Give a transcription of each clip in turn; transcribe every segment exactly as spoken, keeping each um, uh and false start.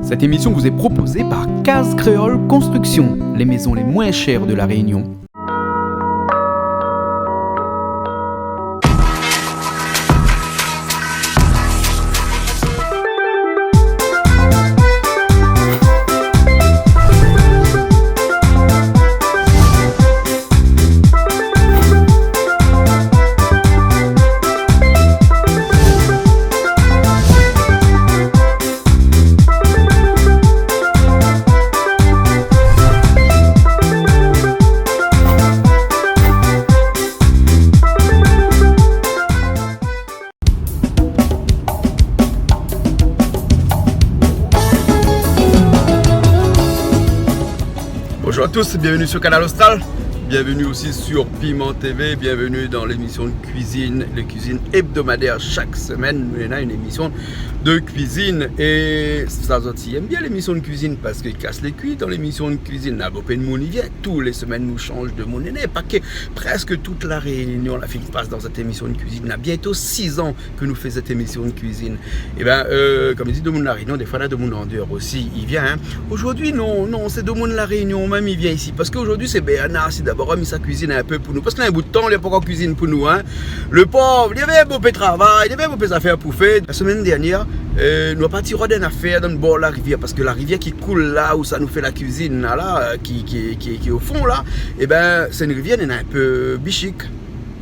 Cette émission vous est proposée par Case Créole Construction, les maisons les moins chères de La Réunion. Bonjour à tous, bienvenue sur Kanal Austral. Bienvenue aussi sur Piment T V. Bienvenue dans l'émission de cuisine, les cuisines hebdomadaires. Chaque semaine, nou néna une émission de cuisine. É sa, zot i èm bien lémisyon de kuizine parske i kas lé kui dan lémisyon de kuizine. Na bonpé de moun i vien. Tou lé semèn nou sanz de moun. Néna pa ke, prèske tout La Rényon la fine pas dan sèt émisyon de kuizine. Na bientôt six ans ke nou fé sèt émisyon de kuizine. Ében, euh, kom i di, demoun La Rényon, défoi na demoun an déor osi i vien, in. Zordi, non, non, sé demoun La Rényon mèm i vien isi. Parske zordi sé Bernard Sidabor, mi sa kuizine in pé pou nou. Parske na in bout tan li la pankor kuizine pou nou, in. Le pov, li lavé bonpé travay, li lavé bonpé zafèr pou fé. La semèn dèrnièr, euh, nou la parti rod in afèr dan bor la rivièr, parske la rivièr ki koul la ousa nou fé la kuizine la, la, euh, ki, ki, ki, ki o fon la, ében, sé in rivièr néna in pé bishik.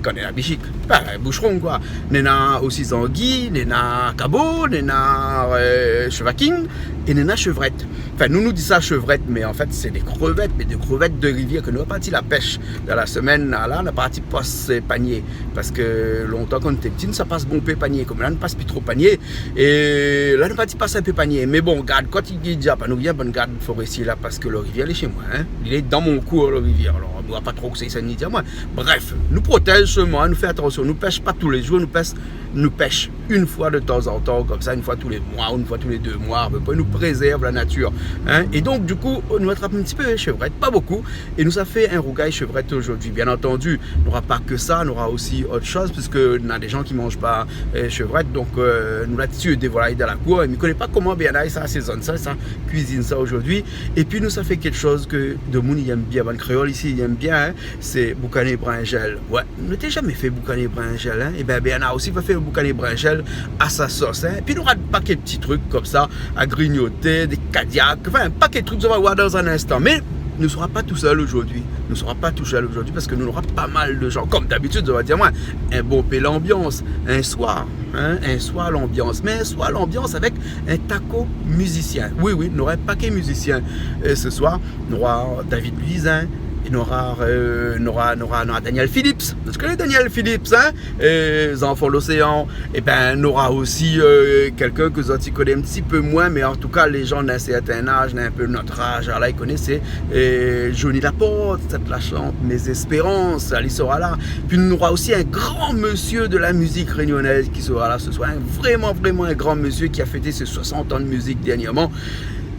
Kan néna bishik, bin, boushron, koi. Néna osi zangi, néna kabo, néna, euh, shevakin, é néna shevrèt. Anfin, nou, nou di sa shevrèt, mé an fèt, sé dé krevèt, mé dé krevèt de rivièr ke nou la parti la pèsh dan la semèn la, la, nou la parti pas, euh, panié. Parske lontan, kan nou té piti, nou sa pas bonpé panié. Koméla nou pas pi tro panié. É la nou la parti pas in pé panié. Mé bon, gard, kan i di, i di pa nou rien, bann gard forestié la, parske le rivièr lé shé moin, in. Li lé dan mon kour, le rivièr. Alor, nou wa pa tro kosa i sa ni di amoin. Bref, nou protèz solman, nou fé atansyon, nou pèsh pa tou lé zour, nou pèsh, nou pèsh in foi de tanzantan, konmsa, in foi tou lé moi, in foi tou lé dé moi, a pé pré, nou prézèrv la natir, in. É donk, di kou, nou atrap in ti pé shevrèt, pa bonpé, é nou sa fé in rougay shevrèt zordi. Bien antandi, nora pa ke sa, nora osi ot shoz, piske na dé jan ki manz pa, euh, shevrèt, donk, euh, nou la tié dé volay dan la kour, é mi koné pa koman Bernard i sa asézone sa, sa kuizine sa zordi. Épi nou sa fé kékshoz ke demoun i èm bien, bann kréol isi i èm bien, in, sé boukané brinzèl. Wé, nou té zamé fé boukané brinzèl, in. Ében, Bernard osi va fé boukané brinzèl a sa sos, in. Épi nou nora pakèt ti trik konmsa, a grignoté, dé kadiak, anfin, pakèt trik, zot va voir dan in instan. Mé nou sera pa tousèl zordi. Nou sera pa tousèl zordi parske nou nora pa mal de jan. Kom dabitid, zot va di amoin, in bonpé lanbians, in soir, in, in soir lanbians. Mé in soir lanbians avèk in tako mizisien. Wi, wi, nora in pakèt mizisien, euh, se soir. Nora David Louisin, é nora, euh, nora, nora, nora Daniel Phillips. Zot i koné Daniel Phillips, in ? Euh, Zanfan Loséan. Ében, nora osi, euh, kèlkin ke zot i koné in ti pé moin, mé an tou ka, lé jan d'in sèrtin az, d'in pé not az, la, i koné, sé, euh, Johnny Laporte, sèt la shant Mes Espérances, li sera la. Épi nora osi in gran mésyé de la mizik rényonèz ki sera la se soir, in vréman, vréman in gran mésyé ki la fété sé soisant an de mizik dèrnièrman.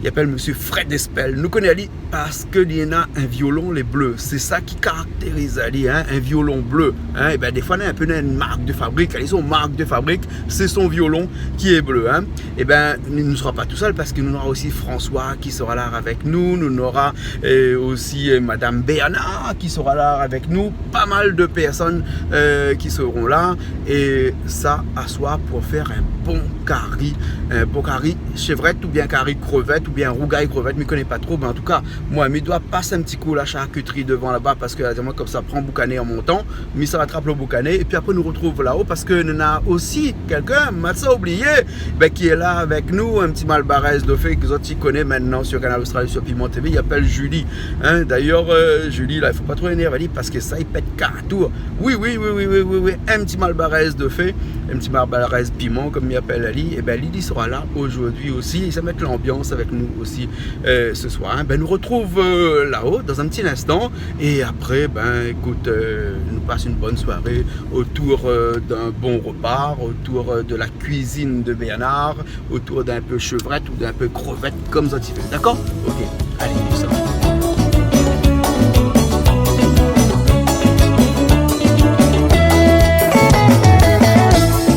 Li apèl mésyé Fred Espel. Nou koné ali parske li néna in violon lé blé. Sé sa ki karaktériz ali, in, in violon blé, in. Ében, défoi, na in pé in mark de fabrik, ali son mark de fabrik, sé son violon ki lé blé, in. Ében, nou, nou sera pa tousèl parske nou nora osi François ki sera la avèk nou, nou nora, euh, osi, euh, Madame Bernard ki sera la avèk nou, pa mal de pèrsone, euh, ki sera la, é sa, asoir, pou fé in bon kari, in bon kari shevrèt oubien kari krevèt oubien rougay krevèt, mi koné pa tro, mé an tou ka, moin, mi doi pas in ti kou la sharkitri devan laba, parske la di amoin konmsa, pran boukané an montan, mi sa atrap le boukané, épi apré nou retrouv laho, parske nou néna osi kèlkin, ma sa oublié, bin, ki lé la avèk nou, in ti malbarèz de fé, ke zot i koné mintnan sur Kanal Austral, sur Piment T V, i apèl Julie, in. Dayèr, euh, Julie, la, i fo pa tro énèrv ali, parske sa i pèt kartou. Wi, wi, wi, in ti malbarèz de fé, in ti malbarèz piman, kom i apèl ali, ében, li, li sera la zordi osi, li sa mèt lanbians avèk nou osi, euh, se soir, in. Bin, nou retrouv, euh, laho dan in ti instan, é apré, bin, ékout, euh, nou pas in bone soiré otour, euh, d'in bon repa, otour, euh, de la kuizine de Bernard, otour d'in pé shevrèt ou d'in pé krevèt, kom zot i vé. Dakor ? OK. Alé, nou sava.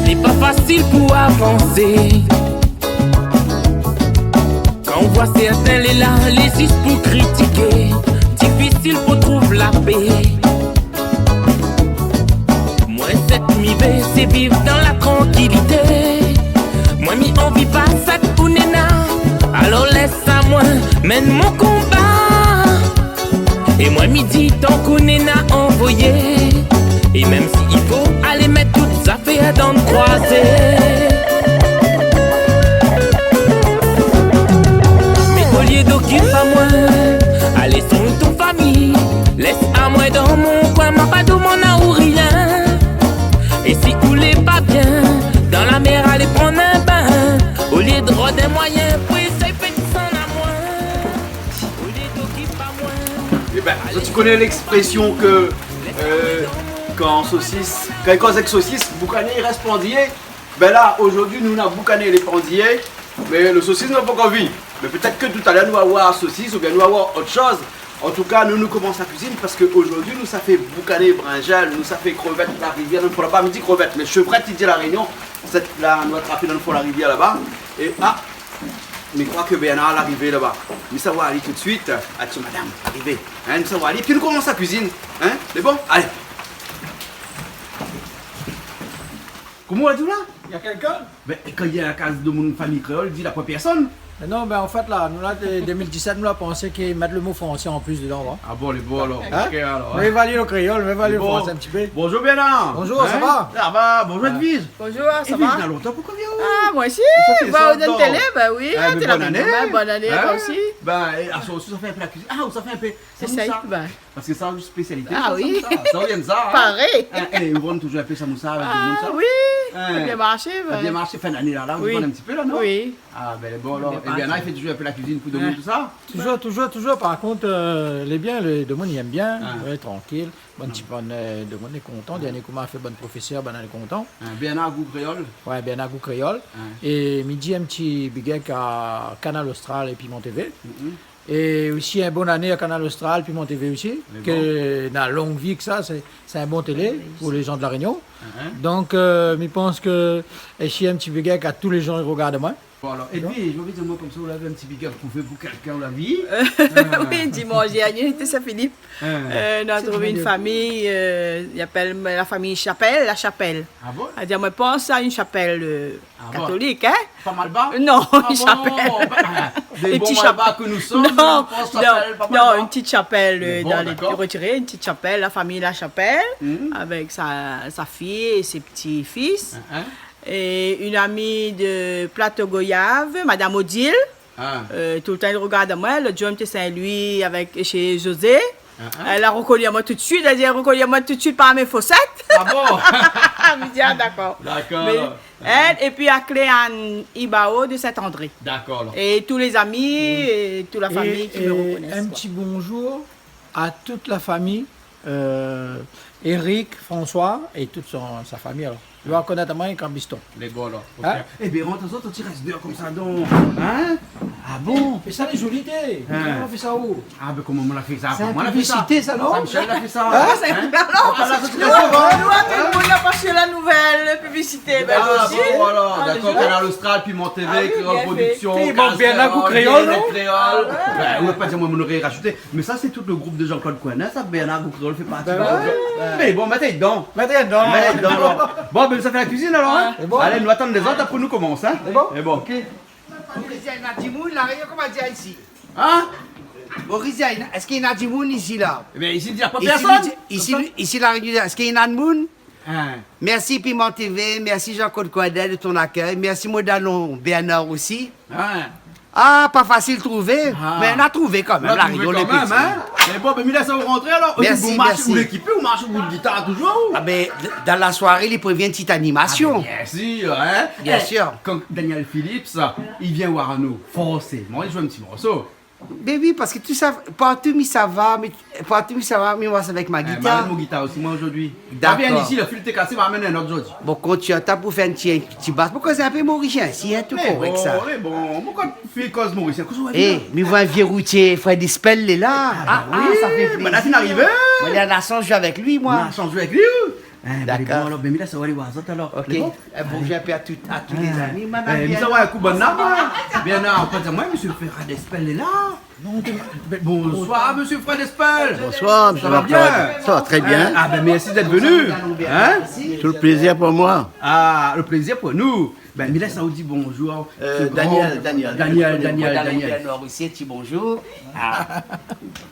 Lé pa fasil pou avansé. On voi sèrtin lé la, lé zis pou kritiké. Difisil pou trouv la pé. Moin, sak mi vé, sé viv dan la trankilité. Moin, mi anvi pa sak ou néna. Alor, lès amoin menn mon konba. É moin, mi di, tank ou néna anvoyé, é mèm si i fo alé mèt tout zafèr dan kroizé. Mé olié d'okip amoin, alé song ton fami. Lès amoin dan mon koin, ma pa domann aou rien. É si ou lé pa bien, dan la mèr, alé pran in bin. Olié d'rod in moiyin pou éséy fé désann amoin. Olié d'okip amoin. Ében, zot i koné lèksprésion ke, euh, kan sosis, kan i koz èk sosis, boukané i rès pandiyé. Bin la, ojourdui, nou na boukané lé pandiyé, mé lo sosis nou la pankor vi. Mé pétèt ke talèr nou va oir sosis oubien nou va oir ot shoz. An tou ka, nou, nou komans la kuizine parske ojourdui nou sa fé boukané brinzèl, nou sa fé krevèt la rivièr, dan fon laba, mi di krevèt, mé shevrèt i di La Rényon, sèt la nou la trapé dan fon la rivièr laba. É, ah, mi kroi ke Bernard la arivé laba. Mi sa oir ali toutsuit, avèk son madam, arivé. Hein, mi sa oir ali, pi nou komans la kuizine. Hein, lé bon ? Alé. Koman ou la di la ? Na kèlkin ? Bin, kan i lé la kaz de mon fami kréol, i di la poin pèrsone. Mé non, bin, an fèt, la, nou, la, dé, dé mil disèt, nou la pansé ke mèt lo mo fransé an plis dedan, wa. Ah bon, lé bon, alor. Hein ? Ok, alor, hein. Mé évalé lo kréol, mé évalé lo fransé in ti pé. Bon. Bonjour, Bernard. Bonjour, sa va ? Hein ? Sa va, bonjour, Edwige. Bonjour, sa va ? Edwige, na lontan pou k'ou vien, ou ? Ah, moin osi. Sa fé lontan. Ou dan la télé, bin oui, hein, mé bonne année. Bonne année, toi aussi. Bin, é, ah, sa, sa fé in pé la kuizine. Ah, ou sa fé in pé samoussa. Ésèy, bin. Parske sa, spésialité, sa, samoussa. Ah oui. Sa, sa vien de sa, hein. Paré. Hein, é, ou vann toujour in pé samoussa avèk demoun, sa ? Ah oui. Hein. Sa bien marshé, bin. Sa bien marshé, fin d'ané la, la, ou vann in ti pé la, non ? Oui. Ah, bin, lé bon, alor. Bien parti. É Bernard i fé toujour in pé la kuizine pou demoun, tousa ? Toujour, toujour, toujour. Par kont, euh, lé bien, lé demoun i èm bien. Ah. Ouais, trankil. Bann ti, bann, euh, demoun lé kontan. Dernié kou ma fé bann profésèr, bann lé kontan. Hein, Bernard Gou Kréol. Ouais, Bernard Gou Kréol. Hein. É mi di in ti big up a Kanal Austral é Piment TV. Mhm. É osi, in bone ané a Kanal Austral, Piment TV osi, ke na long vi ke sa, sé, sé in bon télé pou lé jan de La Rényon. Donk, euh, mi pans ke, é si in ti big up a tout lé jan i rogard amoin. Bon, alor, Edwige, mi anvi dir, moin, konmsa, ou la in ti big up pou fé pou kèlkin, ou la vi. Oui, dimansh dernié, té Sin-Filip. Euh, nou la trouv in fami, euh, i apèl la fami Chapèl, la Chapèl. Ah bon ? Sa di amoin, pans a in shapèl, euh, katolik, hein ? Ah bon ? Pa malbar ? Non, in shapèl. Ah bon ? Bin, dé bon malbar ke nou som, non, nou pans shapèl, pa malbar. Non, in ti shapèl, euh, dan lé, retiré, in ti shapèl, la fami La Chapèl, avèk sa, sa fiy é sé ti fis. Hein, hein. É in ami de Plato Goyav, madam Odile. Ah. Euh, toultan i rogard amoin. Lot zour mi té Sin-Lwi avèk, shé Jozé. Ah, ah. Èl la rokoni amoin toutsuit, èl la di, èl la rokoni amoin toutsuit par mé fosèt. Ah bon ? Mi di, ah, dakor. Dakor, alor. Mé, hein, épi a Cléane Ibao de Saint-André. Dakor, alor. É tout lé zami, é tout la fami ki me rokonèt, koi. É in ti bonjour a tout la fami, euh, Eric, François é tout son, sa fami, alor. Li va rokonèt amoin kan Biston. Lé bon, alor. Ok. Hein ? Ében, rant azot, ti rès déor konmsa, donk. Hein ? Ah bon ? É sa, lé zoli, té. Hein. Koman ou la fé sa, ou ? Ah, bin, koman ou la fé sa ? Sé in piblisité, sa, non ? Sa, Michel la fé sa. Hein ? Hein ? Sé in piblisité. Ah, la, sé in piblisité. Nou, tout demoun la pas la nouvèl, piblisité, bin, osi. Ah bon, voilà, dakor. Kanal Austral, Piment TV, Kréol Production, Kaz Kréol, Bernard Gou Kréol, non ? Kréol. Ah ouais. Bin, ou la pa di amoin, mi noré rajouté. Mé sa, sé tout lo group de Jean-Claude Coindin, sa, Bernard Gou Kréol fé parti. Bin ouais. Mé bon, mèt ali dedan. Mèt ali dedan. Mèt ali dedan, alor. Bon, bin, sa fé la kuizine, alor, hein ? Lé bon. Alé, nou atann lézot, apré nou komans, hein ? Lé bon. Lé bon, ok. Rizièn, na dimoun La Rényon, koman i di isi ? Hein ? Bon, Rizièn, èske na dimoun isi, la ? Ében, isi, na pa pèrsone. Isi, isi, La Rényon, èske na dimoun ? Hein. Mèrsi Piment TV, mèrsi Jean-Claude Coindin de ton akèy, mèrsi mon dalon Bernard osi. Hein. Ah, pa fasil trouvé, mé nou la trouvé kanmèm, La Rényon lé piti. Mé bon, bin, mi lès aou rantré alor. Mèrsi, mèrsi. Ou lé ékipé, ou marsh, ou zoué gitar toujour, ou ? Ah bin, d-, dan la soiré, li prévien in ti animasion. Ah bin, biensir, hein. Biensir. Eh, kan Daniel Phillips, i vien oir anou, forséman, i zoué in ti morso. Bin oui, parske tout sa, partou mi sava, mi, partou mi sava, mi mars avèk mon gitar. Eh, mi amenn mon gitar osi, moin, ojourdui. Dakor. Vien isi, lo fil té kasé, mi amenn in ot ojourdui. Bon, kontinué ta pou fé in ti, in ti bas. Pou koz in pé morisien, si, hein, tout korèk, sa. Mé bon, mé bon, moin, kan mi koz morisien, koz ou va di la ? Eh, mi voi in vié routié, Fred Espel, lé la. Ah, ah, oui, sa fé plézir. Bin, la fine arivé. Moin, la shans zoué avèk li, moin. La shans zoué avèk li, ou ? Hein, ben, d'accord. Bon, alor, ben, mi lès aou alé oir azot, alor. Ok. Lé bon ? Eh, bonjour un peu à tout, à tous les amis. Madame Bernard. Hein, mi sa oir in kou bann la, moin. Bernard, ou pa di amoin, mésyé Fred Espel lé la. Non, ben, bonsoir, mésyé Fred Espel. Bonsoir, mésyé Marc-Claude. Ça va bien ? Ça va très bien. Ah, ben, merci d'être venu. Hein ? Tout le plaisir pour moi. Ah, le plaisir pour nous. Ben, mi lès aou di bonjour. Euh, Daniel, Daniel. Daniel, Daniel, Daniel. Bernard aussi, ti bonjour. Ah,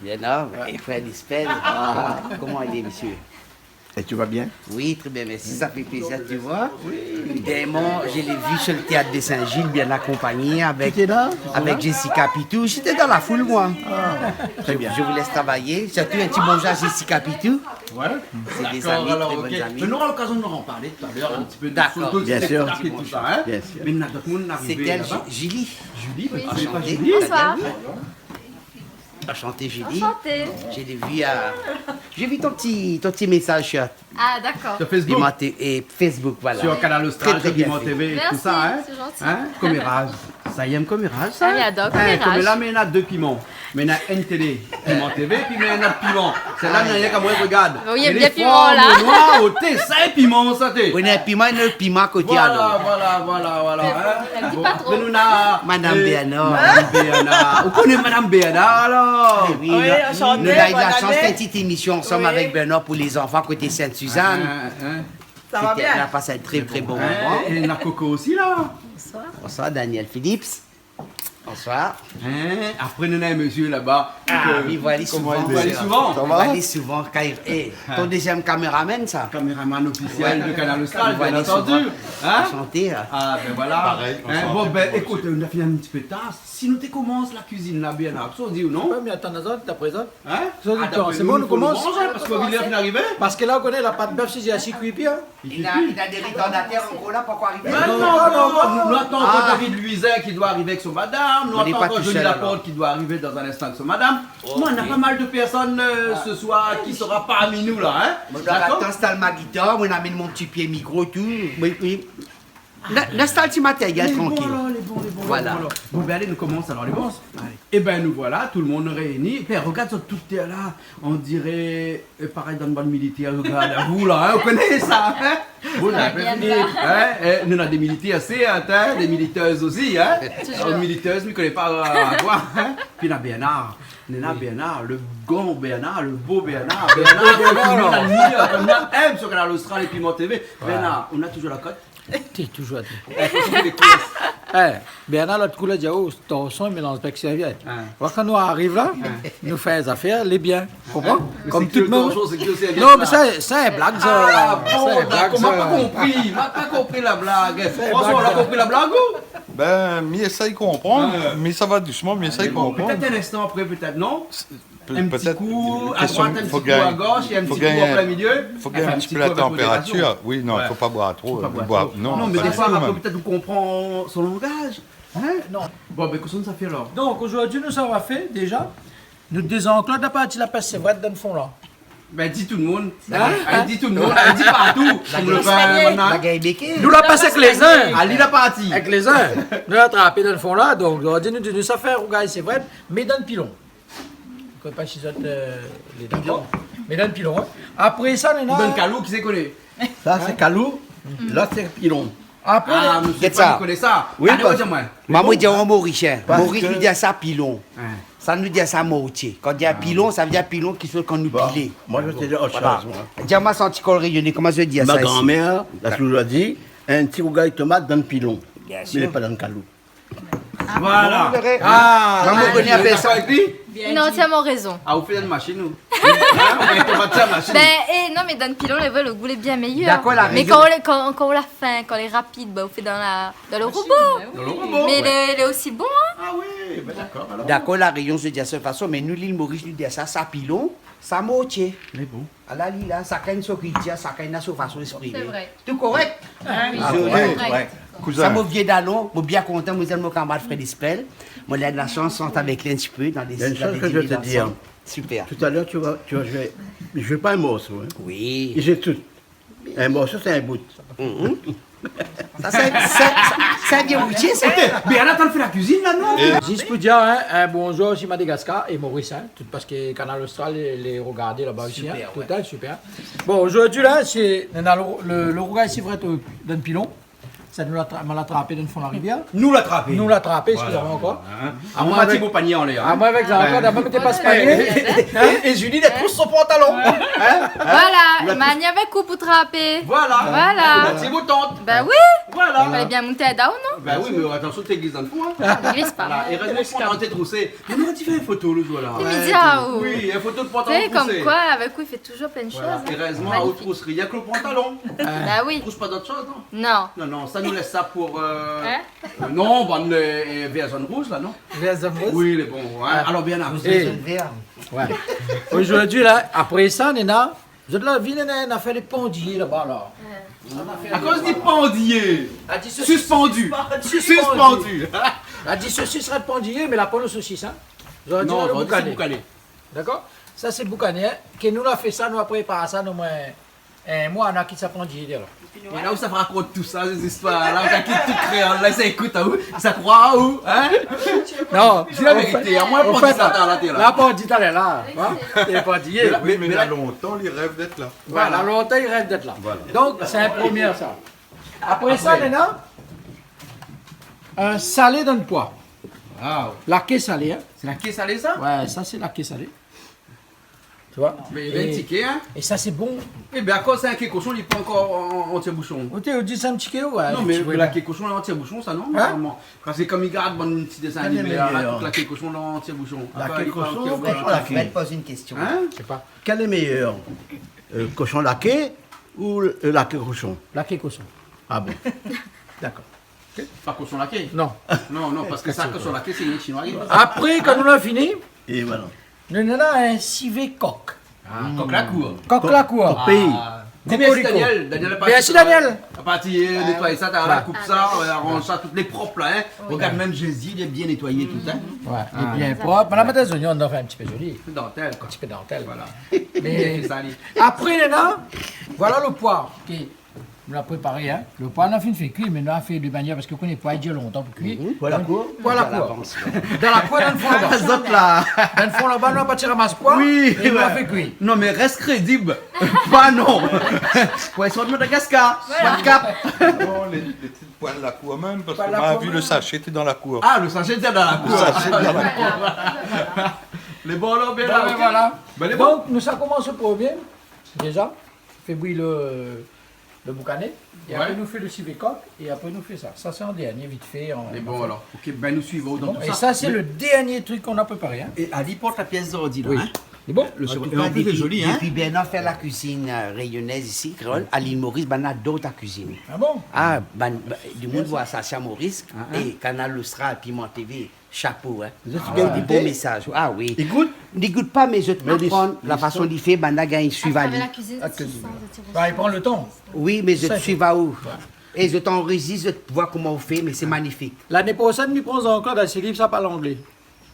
Bernard, et Fred Espel. Ah, comment il est, monsieur ? Et tu vas bien ? Oui, très bien, merci. Ça fait plaisir de te voir. Oui. Dernièrement, je l'ai vu sur le théâtre de Saint-Gilles, bien accompagné avec, avec Jessica Pitou. J'étais dans la foule, moi. Ah, très bien. Je, je vous laisse travailler. Surtout un petit bonjour à Jessica Pitou. Ouais. C'est des amis, très bonnes amies. D'accord, alors, ok. Mais nous aurons l'occasion de nous en parler tout à l'heure, un petit peu de ce spectacle et tout ça, hein. D'accord. Bien sûr. Bien sûr. Mais na d'ot moun arivé laba. C'est elle, Ju-, Julie. Julie, ben, tu connais pas Julie ? Oui. Bonsoir. Enchanté, Julie. Enchantée. Je l'ai vu à, j'ai vu ton petit, ton petit message sur, ah, d'accord. Sur Facebook. Piment T V, et Facebook, voilà. Sur Kanal Austral, très, très bien fait. Sur Piment T V et tout ça, hein. Merci, c'est gentil. Hein ? Commérage. Sa i yèm commérage, sa. Ah, mi ador commérage. Hein, comme là, mais il y en a deux piments. Mais il y en a une télé, Piment T V, puis il y en a un autre piment. Celle-là, il y a rien qu'à moi, regarde. Oui, il y a bien piment, là. Noir, au thé, ça, un piment, ça, thé. Oui, il y a un piment, il y a un autre piment à côté, alors. Voilà, voilà, voilà, voilà, hein. Bon, après, nous, on a, euh, Madame Bernard. Madame Bernard. Vous connaissez Madame Bernard, alors ? Eh oui, enchanté, bonne année. Nous avons eu la chance de faire une petite émission ensemble avec Bernard pour les enfants côté Sainte-Suzanne. Hein, hein. Ça va bien ? C'était, on a passé un très, très bon moment. Hein, et la Coco aussi, là. Bonsoir. Bonsoir, Daniel Phillips. Bonsoir. Hein, après, nous avons un monsieur là-bas. Ah, oui, vous voyez souvent. Vous voyez souvent. Ça va ? Vous voyez souvent, quand il, eh, ton deuxième caméraman, ça. Caméraman officiel de Kanal Austral, bien entendu. Vous voyez souvent. Hein ? Enchanté, hein. Ah, ben voilà. Pareil, enchanté. Hein, bon, ben, écoute, on a fini un petit peu tard. Si nous te commençons la cuisine là, bien là, ça, on dit ou non ? Ouais, mais attends, attends, t'as présent ? Hein ? Sa di, ah, dakor, sé bon, nou komans. Bon, nou komans, hein, parske William vien arivé. Parske la, ou koné, la pat bèf, sé, sé kui pi, hein. Li na, li na dé ritandatèr ankor la, pankor arivé. Non, non, non, non, nou atann ankor David Louisin ki doi arivé avèk son madam, nou atann ankor Johnny Laporte ki doi arivé dan in instan avèk son madam. On est pas tout seul, alors. Bon, nou na pa mal de pèrsone, euh, ce soir ki sera parmi nous là, hein. Dakor ? Moin, nou atann, instal mon gitar, moin, amenn mon ti pié mikro, tout. Oui, oui. Lès, lès sa ti matériel trankil. Lé bon, lé bon, lé bon, lé bon, lé bon. Voilà. Bon, ben, alé, nou komans alor, lé bon ? Alé. Eh ben, nous voilà, tout le monde réuni. Pèr, regard sa, tout lé la, on dirait, euh, parèy dan bann militèr, regard, vous là, hein, vous connaissez ça, hein ? Vous là, hein, euh, nous, on a des militaires, c'est, hein, des militeuses aussi, hein ? Toujours. Euh, militeuse, mi koné pa, euh, koi, hein ? Pi na Bernard, na Bernard, le grand Bernard, le beau Bernard, Bernard, que tout le monde admire, comme moi, aime sur Kanal Austral et Piment T V. Ouais. Bernard, ou na toujours la cote ? Té, toujours. Eh, toujours des couilles. Eh, Bernard, lot kou la, di, oh, torchon, mélanz pa èk sèrvièt. Ah. Alor, kan nou ariv la, nou fé zafèr, lé bien. Konpran ? Mé kom tout moun. Torchon, sé ki, sé bien. Non, mé sa, sé in blag, sa. Ah, bon, dakor, ma pa konpri, ma pa konpri la blag. François, ou la konpri la blag, ou ? Ben, mi éséy konprann, mé sa va dousman, mi éséy konprann. Bon, pétèt in instan apré, pétèt, non ? Pe-, pétèt in ti kou a droit, in ti kou a gosh, é in ti kou an plin milié. Fo gingn in ti pé la tanpératir. Anfin, in ti kou avèk modérasion. Oui, non, fo pa boir tro. Fo pa boir tro. Non, mé défoi, apré, pétèt, ou konpran son langaz. Hein ? Non. Bon, ben, kosa nou sa fé alor ? Donk, zordi, nou sa va fé, déza, nou dézankloz la parti la pèsh sévrèt dan fon la. Ben, di tout le monde. Hein ? Alé, di tout le monde, alé, di partou. Kom le vin, bann la. Nou la pas èk lé zin. Alé, la parti. Èk lé zin. Nou la trapé dan fon la, donk, zordi, nou di, nou sa fé rougay sévrèt, mé dan pilon. Mi koné pa si zot, euh, lé dakor. Pilon. Mé dan pilon, hein. Apré sa, néna dan kalou, kisa i koné ? Sa sé kalou, lot sé pilon. Apré, ah, mésyé Fred i koné sa. Oui, alé, di amoin. Moin, moin di aou an morisien. Moris, nou di sa pilon. Hein. Sa, nou di sa mortié. Kan nou di pilon, sa vé dir pilon ki sort kan nou pilé. Bon, moin, mi di ot shoz, moin. Voilà. Di amoin, sa an ti kol rényoné, koman i di sa isi ? Ma granmèr la touzour di, in ti rougay tomat dan pilon. Bien sûr. Mé pa dan kalou. Voilà. Ah, Maman, ou koné apèl sa ? D'accord avec lui ? Il a entièrement raison. Ah, ou fé dan mashine, ou ? Hein ? Ou fé dan mashine. Ben, eh, non, mé dan pilon, le, le gou lé bien méyèr. Dakor, la rézon. Mé kan ou lé, kan, kan ou la fin, kan lé rapid, ben, ou fé dan la, dan le robo. Dan le robo. Mé lé, lé osi bon, hein. Ah oui, ben dakor, alor. Dakor, La Rényon i di sa fason, mé nou, Lil Moris, nou di sa, sa pilon, sa mortié. Mé bon. Ala li la, shakinn so kiltir, shakinn na so fason éksprimé. Sé vré. Tout korèk. Ah oui. Ah, korèk, korèk. Kouzin. Sa, mon vié dalon, moin bien kontan, moin di amoin kamarad Fred Espel. Moin la la shans shant avèk li in ti pé dan dé, dan dé diné ansanm. Super. Tout à l'heure, tu vas, tu vas jouer. Je veux pas un morceau, hein. Oui. Je joue tout. Un morceau, c'est un bout. Mhm. Sa sé, sé, sé, sé in vié routié, sa. Oté, mé Bernard, ou fé la kuizine la, non ? Zis pou dir, in, in bonzour osi Madagascar é Maurice, in, tout, parske Kanal Austral lé, lé regardé laba osi, in. Super, tout, ouais. In, super. Bon, zordi la, sé, nou na lo, lo, lo rougay sivrèt, euh, dann pilon. Sa nou la tra-, nou la trapé dann fon la rivièr. Nou la trapé. Nou la trapé, voilà, eskiz amoin ankor. In. Amoin, amoin avèk, avèk, ankor, dabor, mi té pa panié. É, é Julie, èl i trouv son pantalon. In ? Voilà, la manièr avèk ou pou trapé. Voilà. Voilà. La ti boutante. Bah oui. Voilà. Fallé bien monté down, non ? Bah oui, mé atansion, té gliz dann fon, in. Gliz pa. Voilà. É érèzman, pantalon té trousé. Mé nou la fé in foto lo zour la. Té mi di aou. Oui, in foto de pantalon trousé. Té, kom koi, avèk ou, i fé touzour plin de shoz, in. Voilà. Érèzman, ou trouv rienk lo pantalon. Bah oui. Ou trouv pa dot shoz, non ? Non. Non, non, sa nou lès sa pou, euh, euh, non, bann, euh, euh, vèr zone rouz la, non ? Vèr zone rouz ? Oui, lé bon, ouais. Alor, bien la. Rouz, vèr, zone vèr. Ouais. Zordi la, apré sa, néna, zot la vi, néna, néna fé lé pandiyé laba la. Akoz di pandiyé ? Suspandu. Suspandu. Suspandu. La di sosis sra pandiyé, mé la pa lo sosis, in. Zordi, non, la, lo zordi sé boukané. Boukané. Dakor ? Sa sé boukané, in. Ke nou la fé sa, nou la prépar sa, nou, moin, in moi, nou la kit sa pandiyé, alor. É la ou sa rakont tout sa, sé zistoir la, ou la kit tout kréol la, sa i ékout aou, sa i kroi aou, in ? Non, di la vérité, an fèt, amoin, an fèt, la, la, la, la pandiyé, in. Mé la, mé, mé la lontan li rèv d'èt la. Voilà, lontan li rèv d'èt la. Voilà. Donk sé in promié sa. Apré sa, apré, néna in salé dann poi. Wow. La ké salé, in. Sé la ké salé, sa ? Ouais, sa sé la ké salé. Tu vois ? Mé, mé in ti ké, in ? É sa sé bon. É bin, akoz sé in ké koshon, li pran ankor an, an tièr boushon. Oté, ou di sa in ti ké, ouais. Non, mé, mé la ké koshon, an tièr boushon, sa, non ? In ? Normalman. Parske kom i gard bann ti désin animé la, tout la ké koshon an tièr boushon. Kèl lé méyèr ? Apré, li pran an tièr boushon. Attends, attends, fo mèt poz in késtion. In ? Mi sé pa. Kèl lé méyèr ? Euh, koshon la ké ou, euh, la ké koshon ? La ké koshon. Ah bon ? Dakor. Pa koshon la ké ? Non. Non, non, parske sa, koshon la ké, sé in shinoi. Apré, kan nou la fini, é voilà, nou néna in sivé kok. Ah, kok la kour. Kok la kour. Kok péi. Ah. Kokoriko. Mèrsi, Daniel. Daniel la parti, mèrsi, Daniel, la parti, euh, nétoiy sa, la koup sa, euh, aranz sa, tout lé prop la, in. Regard, mèm Jézi, li lé bien nétoiyé, tout, in. Ouais, li lé bien prop. Mé la, mèt dé zoignon, nou fé in ti pé zoli. Dantèl, koi. In ti pé dantèl. Voilà. Mé apré, la, voilà lo poi. OK. Nou la préparé, in. Lo poi, nou la fine fé kui, mé nou la fé de manièr, parske ou koné, poi i dir lontan pou kui. Poi la kour. Poi la kour. Dan la kour, dan lo fon laba. Zot la. Dan lo fon laba, nou la parti ramas poi, é nou la fé kui. Non, mé rès krédib. Poi, non. Poi i sort Madagascar. Voilà. Poi de kap. Non, lé, lé ti poi la kour mèm, parske moin la vi lo sashé té dan la kour. Ah, lo sashé té dan la kour. Lo sashé té dan la kour. Lé bon, alor, bien la, OK. Voilà. Bin, lé bon. Donk, nou sa komans lo promié, déza. Fé bouyi lo, lo boukané, é apré nou fé lo sivé kok, é apré nou fé sa. Sa sé an dèrnié, vit fé, an... Mé bon, alor, OK, bin, nou suiv aou dan tout sa. Bon, é sa sé lo dèrnié trik k'nou la préparé, in. É ali port la pièss zordi la, in. Oui. Lé bon ? Lo... An tou ka, an plis, lé zoli, in. Dopi, dopi Bernard fé la kuizine, euh, rényonèz isi, kréol, a Lil Moris, banna ador ta kuizine. Ah bon ? Ah, bann, ba, domoun i voi sa, sé a Moris, é Kanal Austral, Piment TV. Chapo, in. Zot i gingn gout ? Bon mésaz. Ah oui. Li gout ? Li gout pa, mé zot aprann la fason li fé, banna gingn suiv ali. Atravèr la kuizine, sé sa, zot i... Ba, i pran lo tan. Oui, mé zot i suiv aou. É zot anrezis, zot voi koman ou fé, mé sé manifik. Lané proshèn, mi pran ankor dan sé liv, sa parl anglé.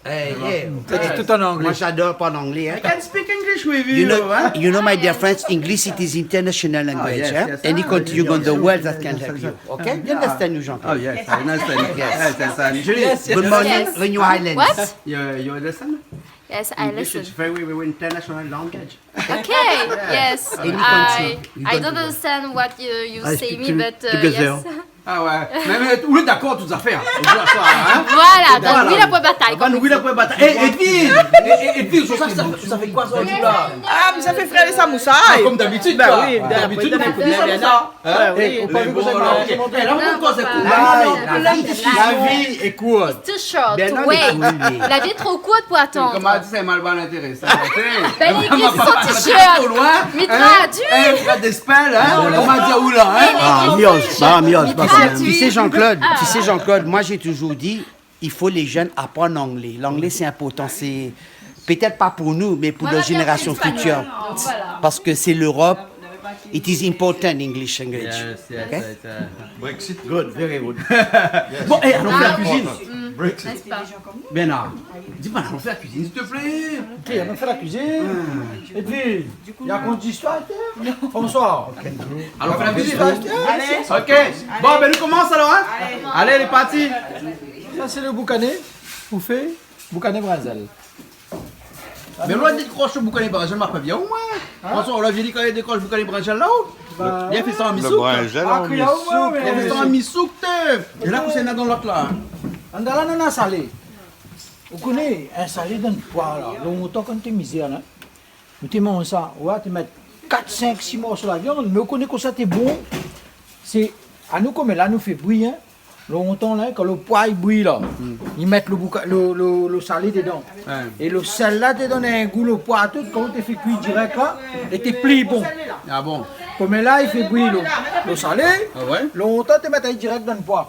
Eh, eh, tout an anglé. Moi, j'adore parler anglais, hein. I can speak English with you, you know, you know, my dear friends, English, it is international language, eh? Any country you go in the world that can help you, okay? You understand, you, Jean-Claude? Oh, yes, I understand. Yes. Yes, yes, I understand. Good morning, Réunion Islands. What? You, you understand? Yes, I listen. English is very, very international language. Okay, yes. I, I don't understand what you, you say me, but, uh, yes. Ah ouais. Mé, mé, ou lé dakor tout zafèr, hein. Voilà, donk, oui, la pou batay, kom i di. Oui, la pou batay. Eh, Edwige, eh, eh, Edwige, sa, sa, sa fé koi sa, ou la? Ah, mé sa fé frir lé samousay. Ah, kom dabitid, koi. Dabitid, nou fé frir lé samousay. Hein? Eh, ou pa vi kosa i manz, OK. Eh, la, nou koz kour. La vi lé kourt. It's too short. Wait. La vi lé tro kourt pou atann. Koman i di sa, mal, mal intéressé. Ben, li ékri si son t-shirt. Mé tradui. Eh, frèr d'Espel, hein? Koman i di, oula, hein? Ah, mios, ah, mios, pa sa. Tu sais, Jean-Claude, tu sais, Jean-Claude, moi, j'ai toujours dit, il faut les jeunes apprennent l'anglais. L'anglais, c'est important. C'est peut-être pas pour nous, mais pour la génération future. Parce que c'est l'Europe. It is important, English language. Yes, yes, okay? Brexit, good, very good. Bon, eh, alon fé la kuizine. Brexit. N'est-ce pas ? Bernard, di pa, alon fé la kuizine, s'il te plaît. Ok, alon fé la kuizine. Hmm. Épi, na pa zistoir, François. Alon fé la kuizine. Zistoir, hein. Allez. Ok. Bon, ben, nou komans alor, hein. Allez. Allez, lé parti. Sa sé lo boukané. Ou fé boukané brinzèl. Mé loi di dékrosh boukané brinzèl, ma pa bien, moin. Hein ? François, ou la vi kan i dékrosh boukané brinzèl la, ou ? Ba, li la fé sa an misouk. Lo brinzèl an misouk. Li la fé sa an misouk, té. É la, kosa néna dan lot la ? Andan la, nou néna salé. Ou koné, in salé dan poi la. Lontan, kan té mizèr la, nou té manz sa. Ou té mèt kat, sink, sis morso la viann, mé ou koné kosa té bon. Sé, anou, koméla, nou fé bouyi, hein. Lontan la, kan lo poi i bouyi la, i mèt lo bouka-, lo, lo, lo salé dedan. Ouais. É lo sèl la té donn in gou, lo poi, tout, kan té fé kui dirèk la, lété pli bon. Ah bon ? Koméla i fé bouyi lo, lo salé, ah ouais ? Lontan té mèt ali dirèk dan poi.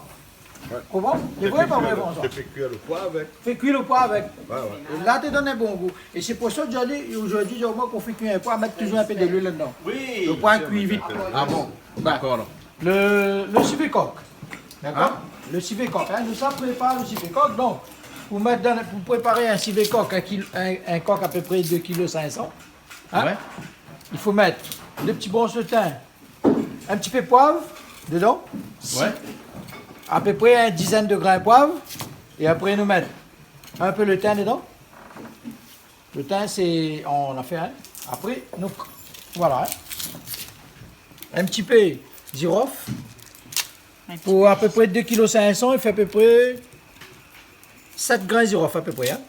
Ouais. Konpran ? Lé vré, pa vré, François ? Té fé kui lo poi avèk. Fé kui lo poi avèk. Ouais, ouais. É la té donn in bon gou. É sé pou sa, zordi, zordi, zordi, moin, kan ou fé kui in poi, mèt touzour in pé de luil ladan. Oui, bien sûr. Lo poi i kui vit. Ah bon ? Dakor, alor. Lo, lo sivé kok. Dakor ? Hein ? Lo sivé kok, hein. Nou sa prépar lo sivé kok. Donk, pou mèt dan, pou préparé in sivé kok, in kil-, in, in kok apépré dé kilo sink san, hein, ouais, i fo mèt dé ti bransh de tin, in ti pé poiv dedan. Ouais. Apépré in dizèn de grin poiv. É apré, nou mèt in pé lo tin dedan. Lo tin, sé, nou la fé, hein. Apré, nou, voilà, hein. In ti pé zirof. Pou apépré dé kilo sink san, i fé apépré sèt grin zirof apépré, hein.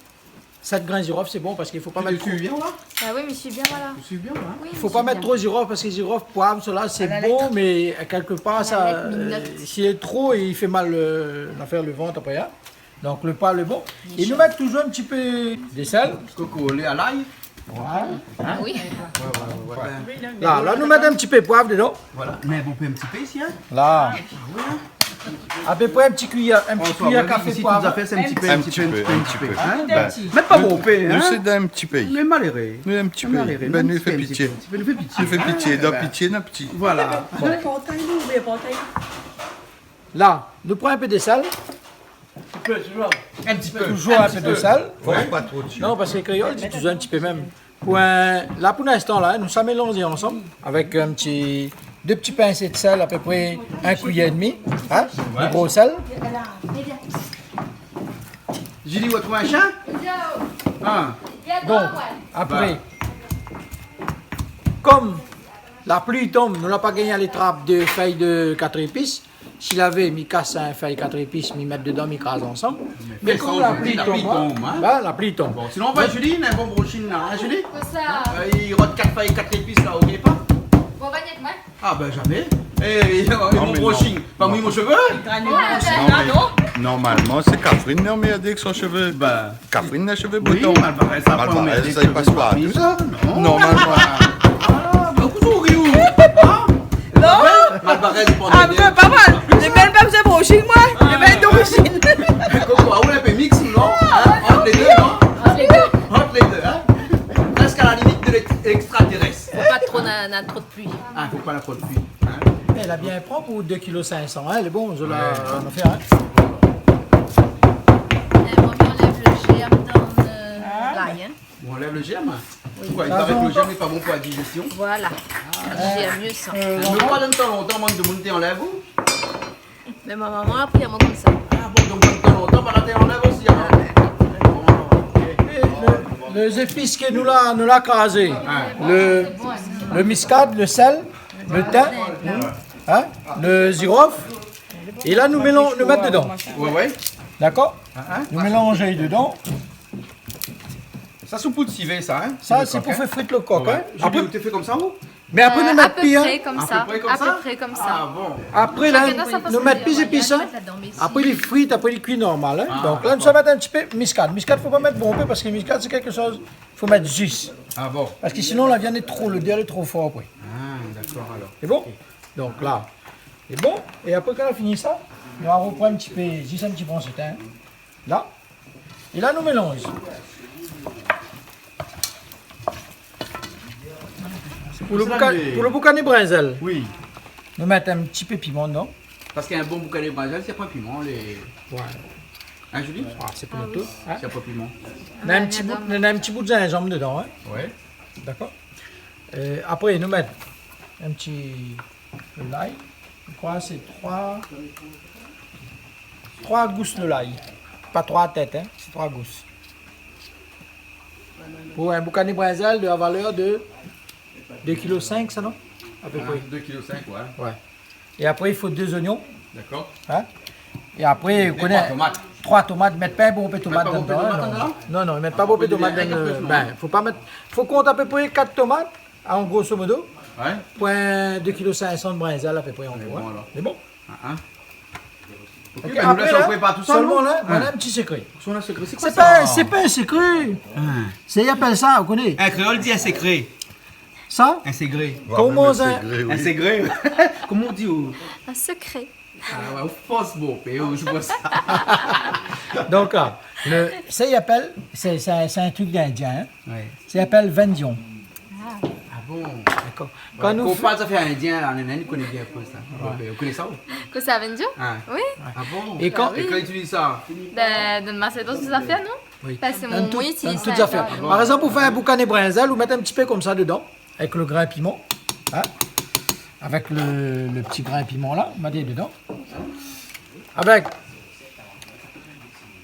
Sèt grin zirof, sé bon, parske i fo pa mèt tro. Ou suiv bien, la ? Ah oui, mi suiv bien, voilà. Ou suiv bien, la ? Oui, mi suiv bien. I fo pa mèt tro zirof, parske zirof, poiv, sa la, sé bon, mé kèk par, sa, euh, si lé tro, i fé mal, euh, la fé lo vant apré, hein. Donk, lo poi lé bon. É nou mèt touzour in ti pé de sèl. Kokolet a lay. Voilà. Hein ? Oui. Ouais, ouais, ouais, ouais. La, la, nou mèt in ti pé poiv dedan. Voilà. Mé bonpé in ti pé isi, hein ? La. Ah oui, hein ? Apépré in ti kuiyèr, in ti kuiyèr kafé poiv. Isi, tout zafèr, sé in ti pé, in ti pé, in ti pé, in ti pé, hein ? In ti pé. Mé pa bonpé, hein ? Nou sé dan in ti pé. Mé maléré. Nou, in ti pé. Maléré. Ben, nou fé pitié. In ti pé, nou fé pitié. Nou fé pitié, dan pitié, dan pitié. Voilà. Bon. Bon. La, nou pran in pé de sèl. In ti pé. Touzour in pé de sèl. Fo pa tro, ti. Non, parske kréol i di touzour in ti pé mèm. Pou in, la, pou linstan, la, nou sa mélanzé ansanm avèk in ti, dé ti pinsé de sèl, apépré in kuiyèr é demi, hein, de gro sèl. Julie, ou la trouv in shien ? Ah. Donk, apré, konm la pli i tonm, nou la pa gingn alé trap dé fèy de kat épis, Si lavé, mi kas in fèy kat épis, mi mèt dedan, mi kraz ansanm. Mé konm la pli i tonm, hein. Ba, la pli i tonm. Bon, sinon, nou va, Julie, néna in bon broshing la, hein, Julie ? Kosa ? Euh, i rod kat fèy kat épis la, oubli pa. Bon, va ni èk moin. Ah, ben, zamé. Eh, i rod mon broshing. Pa mouy mon shové. Non, mé normalman, sé Catherine, non, mé èl i di èk son shové. Ben. Catherine na shové boton. Oui, Malbarèz, sa, Malbarèz, sa i pas pa tousa, non ? Normalman. Ah, ben, ou sourir, ou ? Hein ? Non. Malbarèz, i pran dé... Ah, pa mal. Lé bèl, pa bezoin broshing, moin. Lé bèl d'orizine. Koko, ah, ou lé in pé mix, ou non ? Hein ? Ant lé dé, non ? Ant lé dé. Ant lé dé, hein ? Prèsk a la limit de l'ex-, l'extraterrestre. Fo pa tro, na, na tro de pli. Ah, fo pa na tro de pli, hein ? Eh, la bien pran pou dé kilo sink san, hein, lé bon, zot la, ouais, nou fé, hein. Eh, bon, mi anlèv lo jèrm dan, euh, lay, hein. Ou anlèv lo jèrm, hein ? Oui. Poukosa ? I paré ke lo jèrm lé pa bon pou la dizèstion. Voilà. Ah. Lo jèrm, mié sa. Euh, mé moin, dan tan lontan, moin, demoun té anlèv, ou ? Mé mon momon la apri amoin konmsa. Ah bon, donk, dan tan lontan, pa la té anlèv osi, alor ? Bon, ok. Lo, lo zépis ke nou la, nou la krazé. Ah. Lo, lo miskad, lo sèl, lo tin, hein, lo zirof. É la, nou mélan-, nou mèt dedan. Ouais, ouais. Dakor ? Ah, ah. Nou mélanz dedan. Sa, sé pou sivé, sa, hein ? Sa, sé pou fé frir lo kok, hein. Ouais. Julie, ou té fé konmsa, ou ? Mé apré, nou mèt pi, hein. Euh, à peu près comme ça. À peu près comme ça ? À peu près comme ça. Ah bon. Apré, la, nou mèt pi zépis, hein. Chacun dans sa façon de faire. Moi, je mets la viande, mais je mets pas dedans, mais si. Apré, li frit, apré, li kui normal, hein. Ah, dakor. Donk la, nou sa mèt in ti pé miskad. Miskad, fo pa mèt bonpé, parske miskad, sé kékshoz, fo mèt zis. Ah bon. Parske sinon, la viann lé tro, lodèr lé tro for apré. Ah, dakor, alor. Sé bon ? Ok. Donk la, sé bon. É apré, kan nou la fini sa, nou va ropran in ti pé, zis in ti pé an sotin. La. É la, nou mélanz. Pou lo bouka-, pou lo boukané brinzèl. Oui. Nou mèt in ti pé piman dedan. Parske in bon boukané brinzèl, sé pa piman, lé... Ouais. Hein, Julie ? Ah, sé pou nou tout, hein ? Sé pou piman. Néna in ti bout, néna in ti bout zinzanm dedan, hein ? Ouais. Dakor ? Euh, apré, nou mèt in ti lay. Mi kroi sé troi, troi gous de lay. Pa troi tèt, hein, sé troi gous. Pou in boukané brinzèl de la valèr de dé kilo sink, sa, non ? A pé pré. Dé kilo sink, ouais. Ouais. É apré, i fo dé zoignon. Dakor. Hein ? É apré, ou koné, troi tomat. Troi tomat, mèt pa bonpé tomat dedan, non. Non, non, mèt pa bonpé tomat dedan. Bin, fo pa mèt, fo kont a pé pré kat tomat, an grosso modo. Ouais. Pou in dé kilo sink san brinzèl a pé pré, an gro, hein. Lé bon. Ah, ah. Ok, bin, nou lès apré, la, prépar tout sa, sèlman, non ? La, voilà in ti sekré. Sé pa, sé pa in sekré. Hein. Sé, i apèl sa, ou koné. In kréol i di in sekré. Sa ? In sekré. Koman sa ? In sekré. Koman i di, oh ? In sekré. Ah ouais, ou fors bonpé, oh, sé pou sa. Donk, ah, le, sa i apèl, sé, sé, sé in trik d'Indien, hein. Ouais. Sa i apèl vendion. Ah bon ? Dakor. Kan nou fé pa zafèr indien la, néna, nou koné bien in pé sa. Ouais. Ou koné sa, ou ? Kosa, vendion ? Ah. Oui. Ah bon ? É kan i itiliz sa ? Bin, dann ma sé dann tout zafèr, non ? Oui. Bin, sé mon, dan tout, mi itiliz dan tout sa, zafèr. Par égzanp, pou fé in boukané brinzèl, ou mèt in ti pé konmsa dedan, avèk le grin piman, hein, avèk le, le ti grin piman la, ou mèt dedan. Avèk,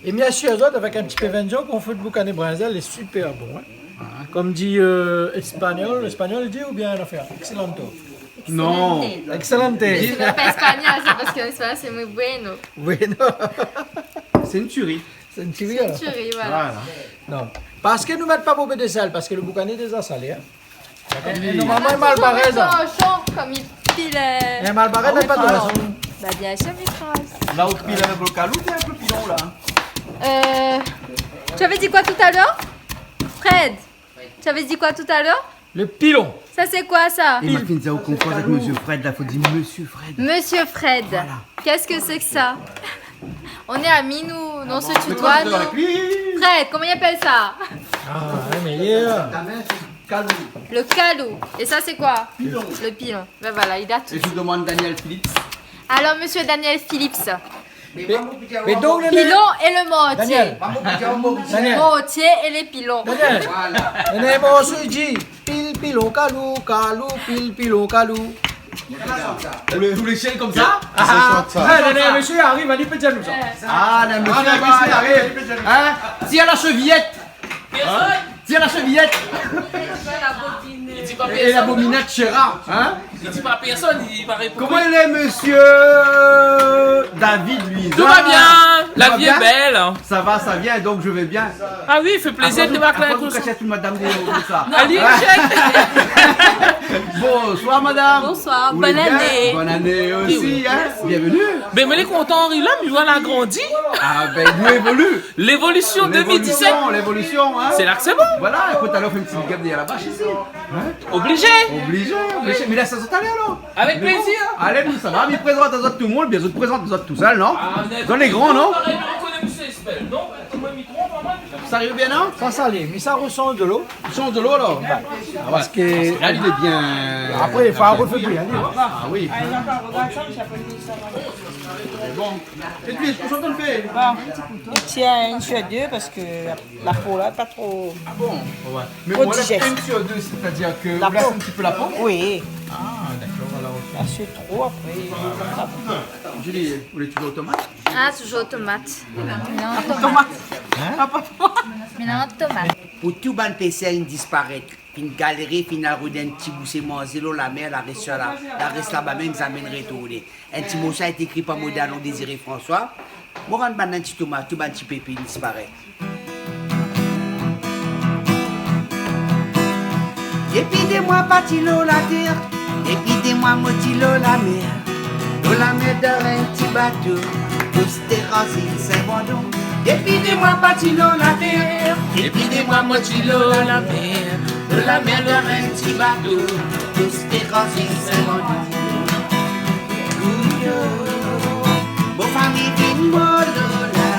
é bien sir, zot, avèk in ti pé vendion, kan ou fé le boukané brinzèl, lé super bon, hein. Ah. Konm di, euh, Espagnol, Espagnol i di, oubien in afèr, excelente. Non. Excelente. Mé sé mèm pa espagnol, sé parske an espagnol sé muy bueno. Bueno. Sé in turi. Sé in turi, alor. Sé in turi, voilà. Voilà. Non. Parske nou mèt pa bonpé de sèl, parske le boukané lé déza salé, hein. Dakor. É, é normalman, in malbarèz, hein. Toujours mettre au champ, comme il pile, euh. In malbarèz, ah oui, mèt pa de sèl. Bah, bien sûr, Micros. La ou pil avèk le kalou, ou avèk le pilon, la ? Euh, tu avais dit quoi tout à l'heure ? Fred, tu avais dit quoi tout à l'heure ? Le pilon. Ça, c'est quoi, ça ? Pil. É ma fine di aou konpran avèk Monsieur Fred, la, fo di Monsieur Fred. Monsieur Fred. Voilà. Qu'est-ce que c'est que ça ? On est amis, nous, on se tutoie, nous. Fred, comment il appelle ça ? Ah, ouais, mé lé, euh, le kalou. Et ça, c'est quoi ? Pilon. Le pilon. Ben voilà, il a tout. Et je demande Daniel Phillips. Alors, monsieur Daniel Phillips. Mé, mé donk, le pilon et le mortier. Daniel. Daniel. Mortier et les pilons. Daniel. Voilà. Néna in morso i di, pil pilon kalou, kalou pil pilon kalou. Ou lé, ou lé shèn konmsa ? Ah, non, non, non, monsieur i ariv, li pé di anou sa. Ah, non, monsieur i ariv. Hein ? Tiens la serviette. Hein ? Tiens la serviette. Li di pa pèrsone. Et l'abominable Gérard, hein ? Li di pa pèrsone, li va répond. Comment il est, monsieur David Luiza ? Tout va bien. La vie est belle. Ça va, ça vient, donc je vais bien. Ah oui, i fé plézir de voir. Akoz ou kash tout madam dèrièr konmsa ? Hein ? Bonsoir, madame. Bonsoir, bonne année. Bonne année aussi, hein. Bienvenue. Bin, mi lé kontan, la, mi voi la grandi. Ah, bin, nou évolu. L'évolution deux mille dix-sept. L'évolution, l'évolution, hein. Sé la ke sé bon. Voilà, ékout, alor, fé in ti big up dèrièr la bas isi. Hein ? Oblizé. Oblizé, oblizé. Mé la, sa sort alé, alor. Avèk plézir. Mé bon, alé, nou, sa va. Mi prézant azot tout le moun, bien, mi prézant azot tousèl, non ? Ah, zot lé gran, non ? Sa ariv bien, non ? Sa, sa lé, mé sa i sanz de lo. I sanz de lo, alor ? Ah ouais. Parske la, lé bien. Apré, i fo arfé bouyi, hein. Ah oui. Mé bon. É pi, kosa ou fé ? Bon, i tien inn sur dé parske la po la lé pa tro, ah bon ? Ouais. Mé tro dizèst. Mé bon, la, inn sur dé, sétadir ke ou lès in ti pé la po ? Oui. Ah, dakor, alor, ok. Parske tro, apré, sa va. Julie, ou lé toujour tomat ? Ah, toujour tomat. Mélanz tomat. Hein ? Mélanz tomat. Pou tout bann pésèr i disparèt. Fine galéré, fine al rod in ti bousé manzé lo la mèr, la rès la, la rès laba mèm, zamèn retourné. In ti morso la été ékri par Modalon Désiré François. Moran bann ti tomat, tout bann ti pépé i disparèt. Dépi dé moi pati lo la tèr, dépi dé moi moti lo la mèr. Lo la mèr dan in ti bato, tous té ranzi sinbandon. Dépi dé moi pati lo la tèr, dépi dé moi moti lo la mèr. Lo la mèr dan in ti bato, tous té ranzi sinbandon. Ouyo, mon fami vin mor lo la.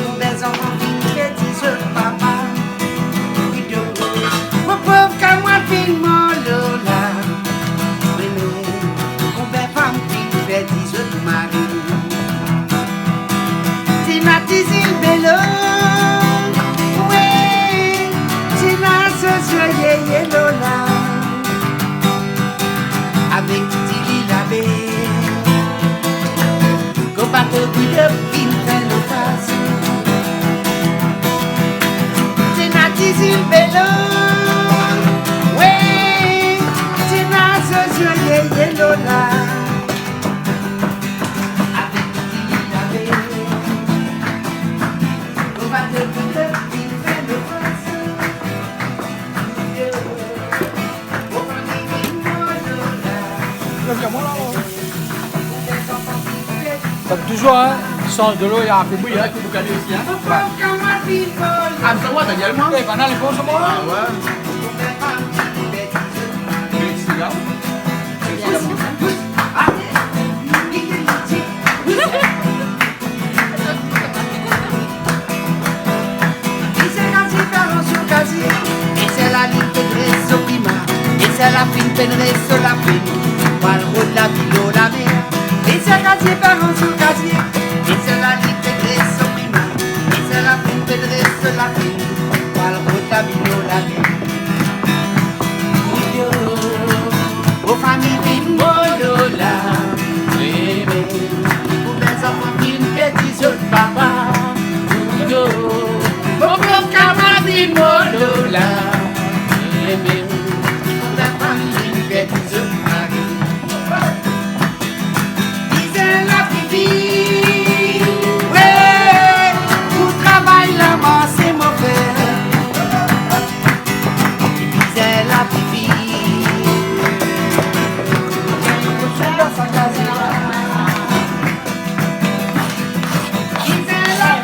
Mon bèl zanfan vin pèrdi zot papa. Ouyo, mon pov kar moin vin mor lo la. Mon bèl fanm vin pèrdi zot mari. Wi, Tina Zozo, yé, yé, Lola. Avèk Tili Labé. Kopato Guido vin fé lo fas. Tina Tizil Bélo. Wi, Tina Zozo, yé, yé, Lola. Avèk Tili Labé. Kopato Guido vin fé lo fas. Donk toujour, in, sanz dolo, i fé bouyi, in. Fo boukané osi, in. Wé. Ah, mé sa va, Daniel, moin. Eh, banal, bon, sa va. Ah, wé. Mé sé la. Lizèr kazié, par an sou kazié, lizèr la lin pénétré sou piman, lizèr la fine pénétré sou la fine, pral rod la vil o la mèr. Lizèr kazié, par an sou kazié, lizèr la lin pénétré sou piman, lizèr la fine pénétré sou la fine, pral rod la vil o la mèr. Pou yo, o fami vin molo la, wi, wi. Pou bann zanfan vin pèrdi zot papa. Pou yo, o pov kamarad vin molo la, wi, wi. Pou bann fanm vin pèrdi zot mari. Lizèr la fini, wé, pou travay la, moin sé mové. Lizèr la fini. Lizèr la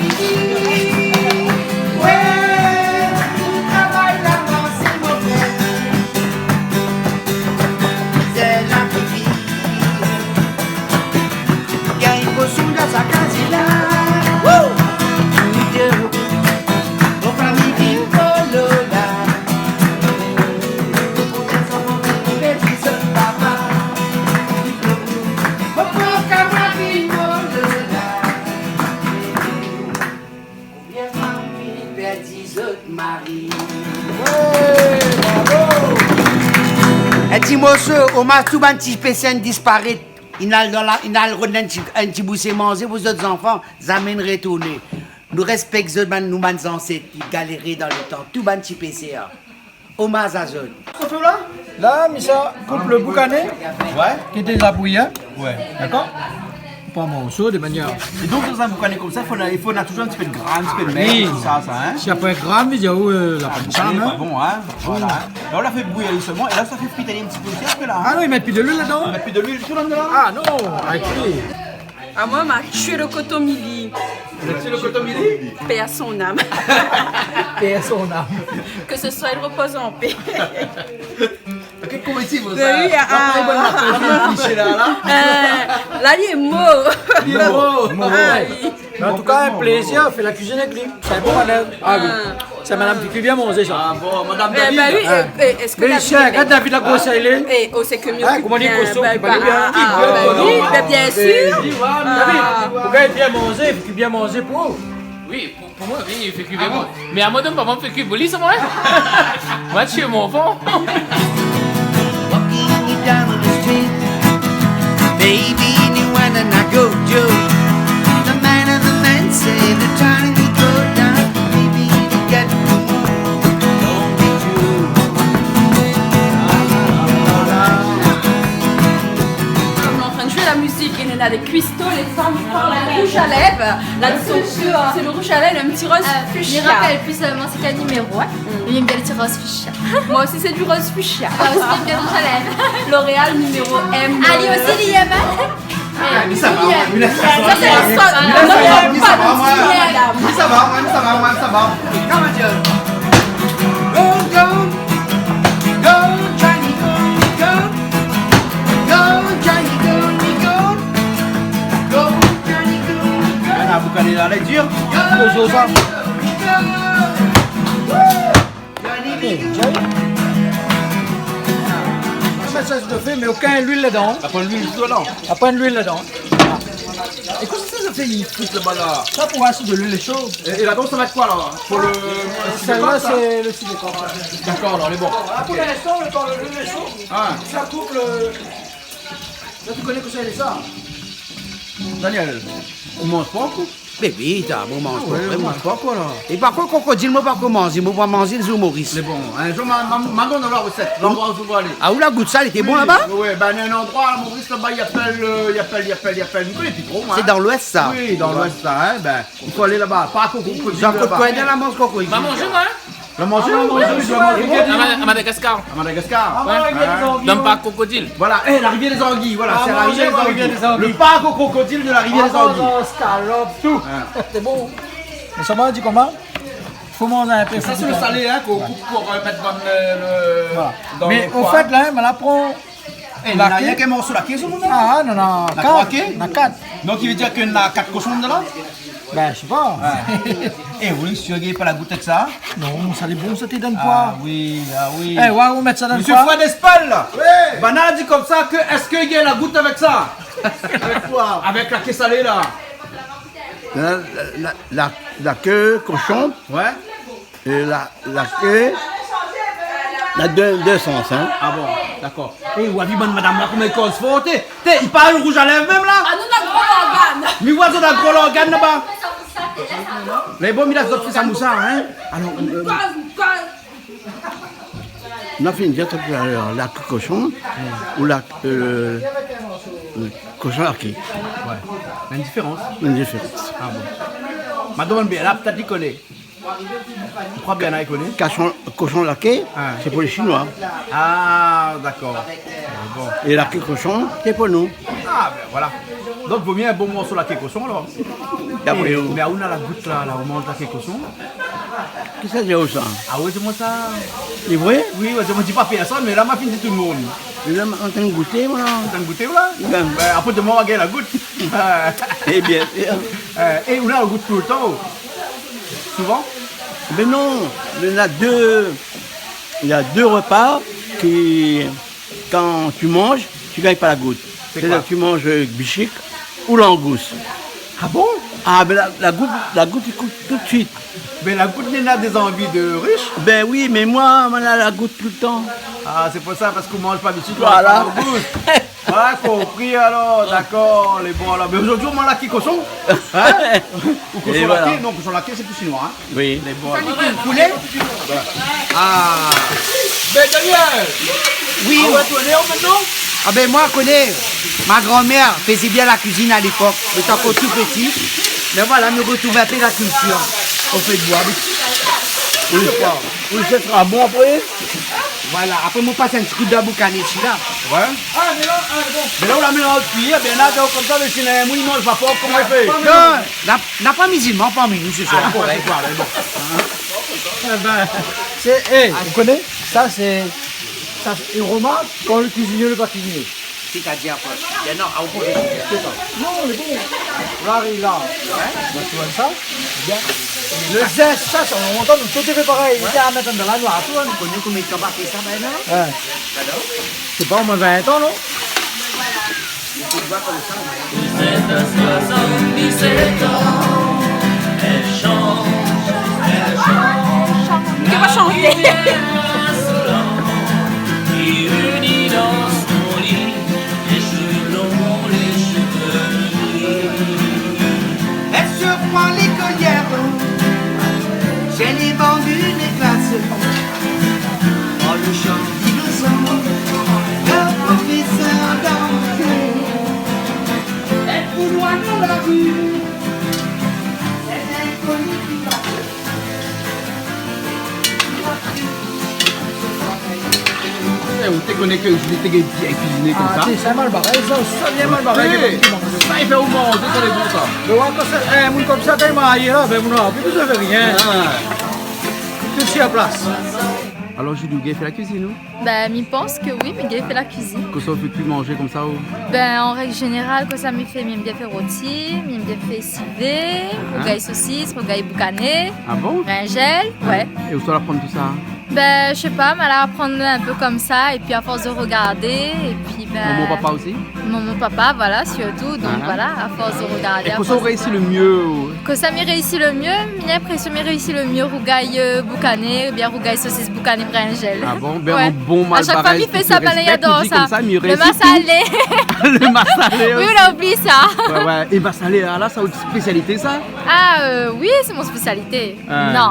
fini, wé, pou travay la, moin sé mové. Lizèr la fini. Gingn boson dan sa kaz la. Wouh! Mon Dieu. Mon fami vin molo la. Mon pov kamarad vin molo la. Konbien fanm vin pèrdi zot mari. Wé, bravo. In ti morso, omaz tout bann ti péséen disparèt. Inal dan la, inal rod in ti, in ti boushé manzé pou zot zanfan, zamé retourné. Nou rèspèk zot, bann, nou bann zansèt, i galéré dan lo tan, tout bann ti péséen. Omaz a zot. Kosa ou fé la? La, mi sa koup lo boukané, wé, ki lé déza bouyi, in. Wé. Dakor? Par morso, de manièr... É donk, dan in boukané konmsa, i fo, i fo, na toujour in ti pé de grin, in ti pé de mèl, wi, tousa, sa, in. Si na poin grin, mi di aou, euh, la pa bon, in. Voilà. La, ou la fé bouyi solman, é la, sa fé frit in ti pé osi apré, la, in. Ah non, i mèt pi de luil ladan. I mèt pi de luil ditou ladan, la. Ah non, arèt. Ah, moin, ma tié lo koton mili. Ou la tié lo koton mili? Paix à son âme. Paix à son âme. Que ce soit, il repose en paix. Ok, koman i di, sa? Mé wi, ah. Apré, bon, la, la, la. Euh, la, li lé mor. Li lé mor. Ah, wi. Mé an tou ka, in plézir, fé la kuizine avèk li. Sé in bon madam. Ah, wi. Ah. Sé madam ki kui bien manzé, sa. Ah bon, madam David. Eh, ben oui, eh, eh, èske David, David la gros salé. Eh, oh, sé ke mié. Ah, koman i di, koson, bah, ki parl bien. Ah, bah oui, bah, bien sûr. David, ou gingn bien manzé, kui bien manzé pou ou. Oui, pou, pou moin, oui, i fé kui bien manzé. Mé amoin, donk, pa moin fé kui pou li, sa, moin. Moin, tu es mon enfant. Walking down the street, baby, you wanna go, Joe. The man of the man say the time we go down, baby, you got to move. Don't be true. Konm nou lé antrinn zoué la mizik, néna dé kuisto, lé fanm i parl rouj a lèv. La, sé, sé lo rouj a lèv, in ti roz fuchsia. Mi rapèl pli, euh, moin, sé kèl niméro, in. Mm. Mi èm bien lo ti roz fuchsia. Moin osi, sé di roz fuchsia. Moin osi, mi èm bien lo rouj a lèv. L'Oréal niméro M. Ali osi, li èm, in. Ah, mi sa va, moin, mi la sa va. Sa, sé la sot. Moin, mi sa va, moin. Madam. Mi sa va, moin, mi sa va, moin, mi sa va. Come on, Joe. Go, go. Go, Johnny, go, go. Go, Johnny, go, go. Go, Johnny, go, go. Ah, boukané la, lé dir. Go, Johnny, go, go. Wouh. Eh, Johnny, go. Ah, mé sa, sé fé, mé okin luil ladan. Na poin luil ditou, non? Na poin luil ladan. É kosa sa, sa fé in frit laba la ? Sa pou asir de luil sho. É, é laba, sa va èt koi la ? Pou le, le ti dékor, sa ? Sèl-la, sé le ti dékor. Dakor, alor, lé bon. Pou linstan, le tan le luil sho, sa koup le... Sa, ou koné kosa i lé sa ? Daniel, ou manz pa ankor ? Mé oui, ta, bon, manz pa, manz pa ankor la. É par kont, krokodil, moin pa ankor manzé, moin pa manzé lé zil Moris. Mé bon, in zour, ma, ma, ma donn aou la rosèt. Ou la gout sa, lété bon laba ? Oui, oui, bin, néna in landroi, Moris, laba, i apèl, euh, i apèl, i apèl, i apèl, mi koné pi tro, moin. Sé dan louès, sa ? Oui, dan louès, sa, in, bin, i fo alé laba, pa krokodil laba. Jean-Claude Cohen, la manz krokodil. Ma manzé, moin, in ? La manzé, oui, oui, oui. A Ma-, a Madagascar. A Madagascar. Ouais. Donn pa krokodil. Voilà, eh, la rivière des Anguilles, voilà, c'est la rivière des Anguilles. Le parc aux crocodiles de la rivière des Anguilles. Eskalop, tout. Sé bon. Mé sa va di koman ? Fo manzé in pé. Sa, sé le salé, in, k'ou koup pou, euh, mèt dan le, le, dan le poi. Mé o fèt, la, in, ma la pran... Eh, la ké. Néna rienk in morso la ké, sa, mon ami ? Ah, non, non. Na troi ké ? Na kat. Donk, i vé dir ke na kat koshon dedan la ? Bin, mi koné pa. Ouais. Eh, ou lé sir i gingn pa la gout èk sa ? Non, sa lé bon, sa té dan le poi. Ah oui, ah oui. Eh, ouais, ou mèt sa dan le poi. Monsieur Fred Espel. Oui. Banna la di konmsa ke èske i gingn la gout avèk sa ? Avèk koi ? Avèk la ké salé la. La, la, la, la, la ké koshon. Ouais. É la, la ké, na dé, dé sans, in. Ah bon, dakor. Eh, ou la vi bann madam la, koman i koz for, té, té, i parl rouz a lèv mèm la. Ah, nou, na gro lorgan. Mi oi zot na gro lorgan laba. Lé bon, mi la zot fé samousa, in. Alor, euh, nou koz, nou koz. Na fine di sa talèr, la ké koshon ou la, euh, koshon la ké. Ouais. Na in diférans. In diférans. Ah bon. Ma domann bien, la, pétèt li koné. Mi kroi bien, la, li koné. Koshon, koshon la ké, sé pou lé Shinoi. Ah, dakor. Bon. É la ké koshon, sé pou nou. Ah, bin voilà. Donk, vo mié in bon morso la ké koshon, alor. Mé, mé aou na la gout la, la, ou manz la ké koshon ? Kisa i di aou sa ? Ah ouais, di amoin sa. Lé vré ? Oui, ouais, di amoin, di pa pèrsone, mé la, ma fine di tout le moun. Mé la, ma, ou antrinn gouté, moin la. Ou antrinn gouté, ou la ? Bin. Bin, apré, domin, ou va gingn la gout. Eh bien, bien. Euh, é ou la gout toultan, ou ? Souvan ? Bin non, néna dé, néna dé repa ki, kan ou manz, ou gingn pa la gout. Sé koi ? Sétadir, ou manz, euh, bishik ou langous. Ah bon ? Ah, bin la, la gout, la gout, i koup tout suit. Bin, la gout néna dé zanvi de rish. Bin oui, mé moin, moin la, la gout toultan. Ah, sé pou sa, parske ou manz pa bishik, ou manz pa langous. Voilà. Ah, konpri alor, dakor, lé bon alor. Mé zordi, ou manz la ké koshon. In ? Ou koshon la ké, non, koshon la ké, sé pli shinoi, in. Oui. Lé bon. Sa, lé poulé. Voilà. Ah. Bin, Daniel. Oui. Ah ouais, ou lé la mintnan ? Ah bin, moin, koné, ma granmèr fézé bien la kuizine a lépok, mi té ankor tou pti. Mé voilà, nou rotrouv in pé la kiltir. Ou fé de boi. Oui. Ou fé de boi. Oui, sa sra bon apré. Voilà, apré, moin pas in ti kou dan boukané isi la. Ouais. Mé la, ou la mélanz kuiyèr, bin la, donk, konmsa, mé si néna in moun i manz pa pork, koman i fé ? Non, na, na pa mizilman parmi nou sé soir. Ah, dakor, dakor, mé bon. Eh bin, sé, eh, ou koné, sa sé, sa sé, é romark, kan le kuizinié lé pa kuizinié. Sétadir, koi ? Bin non, ah, ou pé... Sé sa. Non, lé bon. La, li la. Ouais. Ou oi sa ? Bien. Le zès, sa, sa, lontan, nou tout té fé parèy. Ouais. Li té a mèt dan la noir, tou, in. Ou koné konbien de tan ma fé sa, bin non ? Ouais. Alor ? Sé pa omoin vin tan, non ? Ou fé konmsa, in. Vous êtes à soixante-dix-sept ans, elle chante, elle chante. Qui va chanter ? Insolente, qui unit dans son lit. Les cheveux blonds, les cheveux gris. Elle surprend l'écolière, j'ai les bandes, les classes. Oh, le chant d'innocent, le professeur d'anglais. Elle fout loin dans la rue, les inconnus qui passent. Eh, ou té koné ke Julie té gingn bien kuiziné konmsa ? Ah, té, sa mal baré, sa, sa bien mal baré. Té, sa i fé ou manzé, sa lé bon, sa. Mé ouais, kan sa, eh, moun konmsa, kan i marié la, bin, moun la, pi bezoin fé rien. Ah. Tout sir plas. Alor, Julie, ou gingn fé la kuizine, ou ? Bin, mi pans ke oui, mi gingn fé la kuizine. Kosa ou fé pli manzé konmsa, ou ? Bin, an règ zénéral, kosa mi fé, mi èm bien fé roti, mi èm bien fé sivé, rougay sosis, rougay boukané, rinzèl, ouais. Ah bon ? É ousa ou la aprann tousa ? Bin, mi sé pa, ma la aprann in pé konmsa, épi a fors de rogardé, épi bin... Momon, papa osi ? Momon, papa, voilà, sirtou. Donk voilà, a fors de regardé, a fors de... É kosa ou réisi le myé, ou ? Kosa mi réisi le myé, mi na linprésion mi réisi le myé rougay, euh, boukané, oubien rougay sosis boukané brinzèl. Ah bon ? Ben, ouais. An bon malbarèz, a shak foi mi fé sa, ben, li ador sa. Le masalé. Le masalé osi. Oui, ou la oubli sa. Ouais, ouais. É masalé, ah, la, sé out spésialité, sa ? Ah, euh, oui, sé mon spésialité. Ah. Non,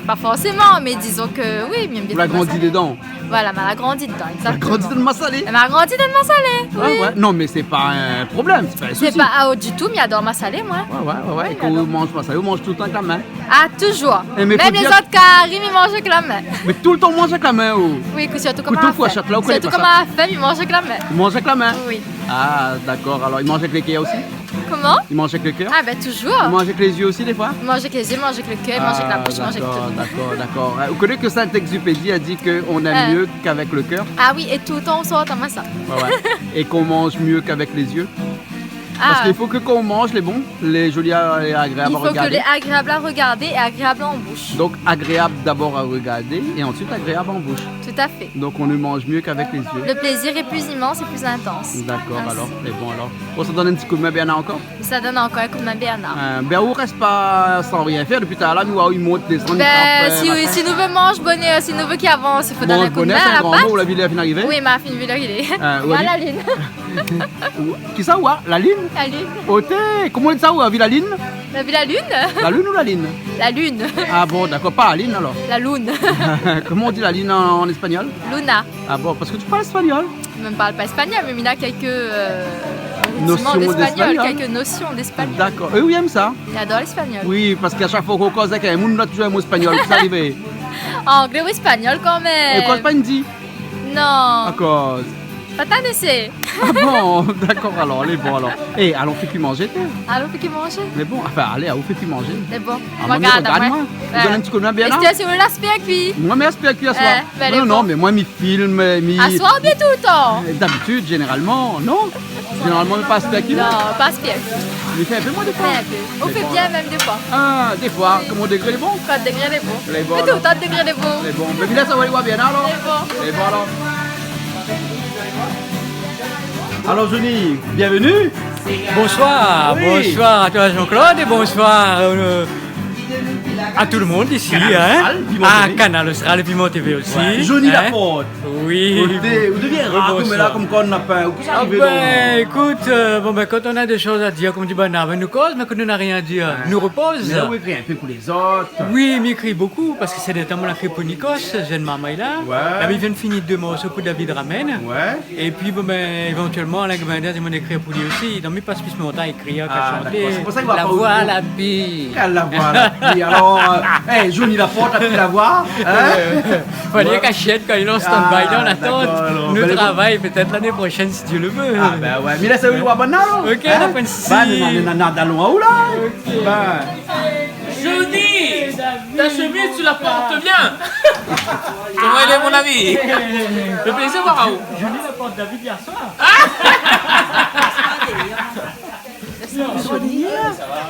pa forséman, mé dizon ke oui, mi èm bien masalé. Ou la grandi dedan ? Voilà, ma la grandi dedan, exactement. La grandi dan masalé ? Ma la grandi dan masalé, oui. Ah ouais. Non, mé sé pa in problèm, sé pa in sousi. Sé pa, ah, ditou, mi ador masalé, moin. Ouais, ouais, ouais, ouais. Oui, mi ador. É kan ou manz masalé, ou manz toultan avèk la min ? Ah, toujour. Mèm lézot kari, mi manz avèk la min. Mé toultan ou manz avèk la min, ou ? Oui, sirtou kan ma la fin. Kouto, fourshèt, la, ou koné pa sa. Sirtou kan ma la fin, mi manz avèk la min. Ou manz avèk la min ? Oui. Ah, dakor. Alor, i manz avèk lé kèr osi ? Koman ? I manz avèk le kèr ? Ah ben, toujour. I manz avèk lé zié osi, défoi ? I manz avèk lé zié, i manz avèk le kèr, i manz avèk la boush, i manz avèk tout. Ah, dakor, dakor, dakor. Euh, ou koné ke Saint-Exupéry la di ke on aime mieux qu'avec le cœur ? Ah oui, é toultan ou sort avèk sa. Ouais, ouais. É kan ou manz mié k'avèk lé zié. Ah. Parske i fo ke kan ou manz, lé bon, lé zoli a, é agréab a regardé. I fo ke lé agréab a regardé é agréab an boush. Donk, agréab dabor a regardé é ansuit agréab an boush. Tout à fait. Donk, on ne mange mieux qu'avec les yeux. Le plaisir est plus immense et plus intense. Dakor, alor, lé bon, alor. Bon, sa donn in ti koudmin Bernard ankor ? Sa donn ankor in koudmin Bernard. Euh, ben, ou rès pa san rien fèr, dopi talèr la, nou, i mont, i désann, i trap, euh, machin. Ben, si, si nou vé manz bonèr, si nou vé ki avans, i fo donn in koudmin a la pat. Manz bonèr, sé in gran mo, ou la vi lèr fine arivé ? Oui, ma fine vi lèr arivé. Euh, oui. Moin, la lune. Ou, kisa, ou, la lune ? La lune. Oté, koman i di sa, ou la vi la lune ? La vi la lune ? La lune ou la lune ? La lune. Ah bon, dakor, pa Aline, alor. La lune. Koman i di la lune an, an éspanyol ? Luna. Ah bon, parske ou parl éspanyol ? Mi parl pa éspanyol, mé mi na kèlk, euh, rudiments d'espagnol, kèlk nosion d'espagnol. Nosion d'espagnol. Dakor. É ou èm sa ? Mi ador léspanyol. Oui, parske a shak foi k'ou koz avèk in moun, ou na toujour in mo éspanyol. Kisa i ariv ? Anglé ou éspanyol kanmèm. É ou koz pa indi ? Non. Akoz ? Pa tane sé. Ah bon, dakor, alor, lé bon, alor. É, alon fé kui manzé, té. Alon fé kui manzé. Mé bon, anfin, alé, alon fé kui manzé. Mé bon, ah, moin, mi rogard, moin. Ou donn in ti koudmin Bernard. Èske sé ou laspèr kui ? Moin, mi laspèr kui aswar. Eh, ben, lé bon. Non, non, mé moin, mi film, mi... Aswar oubien toultan ? Euh, d'abitid, zénéralman, non ? Zénéralman, mi pa aspèr kui. Non, pa aspèr kui. Mi fé in pé, moin, défoi. Fé in pé. Ou fé bien mèm défoi. Ah, défoi, kan mon dégré lé bon. Kan dégré lé bon. Lé bon, alor. Mé toultan dégré lé bon. Lé bon. Mé mi lès sa va alé oir Bernard, alor. Lé bon. Lé bon, alor. Alor, Johnny, bienvenue. Bonsoir, bonsoir à toi, Jean-Claude, et bonsoir, euh, à tout le monde ici, hein. Kanal Austral, Piment T V. Ah, Kanal Austral, Piment T V aussi, hein. Ouais. Johnny Laporte. Oui. Ou devien rar, rebonsoir. Konm la, konm kan na pa, ou sa arivé la ? Ah ben, ékout, euh, bon, ben, kan ou na dé shoz a dir, konm di banna, ben, nou koz, mé kan nou na rien a dir, nou repoz. Mé ou ékri in pé pou lézot. Oui, mi ékri bokou, parske sé dé tan moin la ékri pou Nikos, jenn marmay la. Ouais. La, mi vien fini dé morso pou David Ramène. Ouais. Épi, bon, ben, évantièlman, Alain Gobindin, mi ékri pou li osi. Donk, mi pas plis mon tan ékrir ke shanté. Ah, dakor. Sé pou sa ke... La voi la pli. Kèl la voi la pli. Alor, euh, eh, Johnny Laporte la pli la voi, hein ? Euh, fo alé an kashèt kan li lé an stand-by, la, on attend. Ah, dakor, alor. Nou travay pétèt lané proshèn, si Dieu le veut. Ah, ben ouais. Mé la, sé ou i voi banna, alor. Ok, hein ? Na pa de sousi. Ben, nou, nou, nou, nou, alon aou la. Ok. Ben. Johnny, ta shemiz, tu la portes bien. Koman i lé, mon ami ? Le plaisir de voir aou. Johnny Laporte, David, hier soir.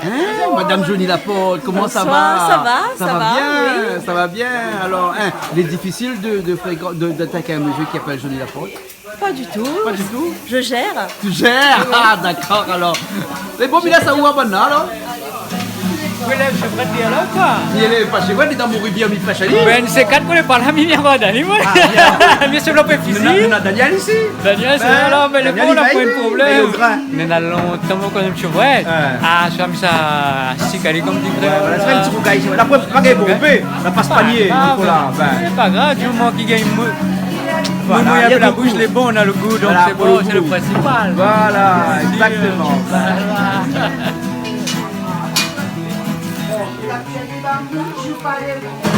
Hein, Madame Johnny Laporte, comment ça va ? Bonsoir, ça va, ça va, oui. Ça va bien, ça va bien. Alors, hein, il est difficile de, de fréquent-, de, d'attaquer un monsieur qui s'appelle Johnny Laporte. Pas du tout. Pas du tout ? Je gère. Tu gères ? Oui. Ah, d'accord, alors. Mé bon, mi lès aou oir banna, alor. Ou lé shevrèt, li lé la ou koi ? Li lé pa shevrèt, li lé dan mon rivièr, mi pèsh ali. Ben, sé kat pou lé pa la, mi vien oir Dani, moin. Ah, bien. Mi sé lo pé fizi. Nou na, nou na Daniel isi. Daniel, sé la, mé lé bon, la, poin problèm. Daniel, li pèy, li pèy o grin. Mé na lontan, moin, kan mèm shevrèt. Ouais. Ah, sa, mi sa, si kalé konm di. Ouais, voilà, sé in ti rougay, la, pou pa gingn bonpé, la pas panié, ah, donk, voilà, ben. Sé pa grav, di moman ki gingn mou-, voilà, moumouy in pé la boush, lé bon, na lo gou, donk sé bon, sé lo prinsipal. Voilà, exactement. Voilà.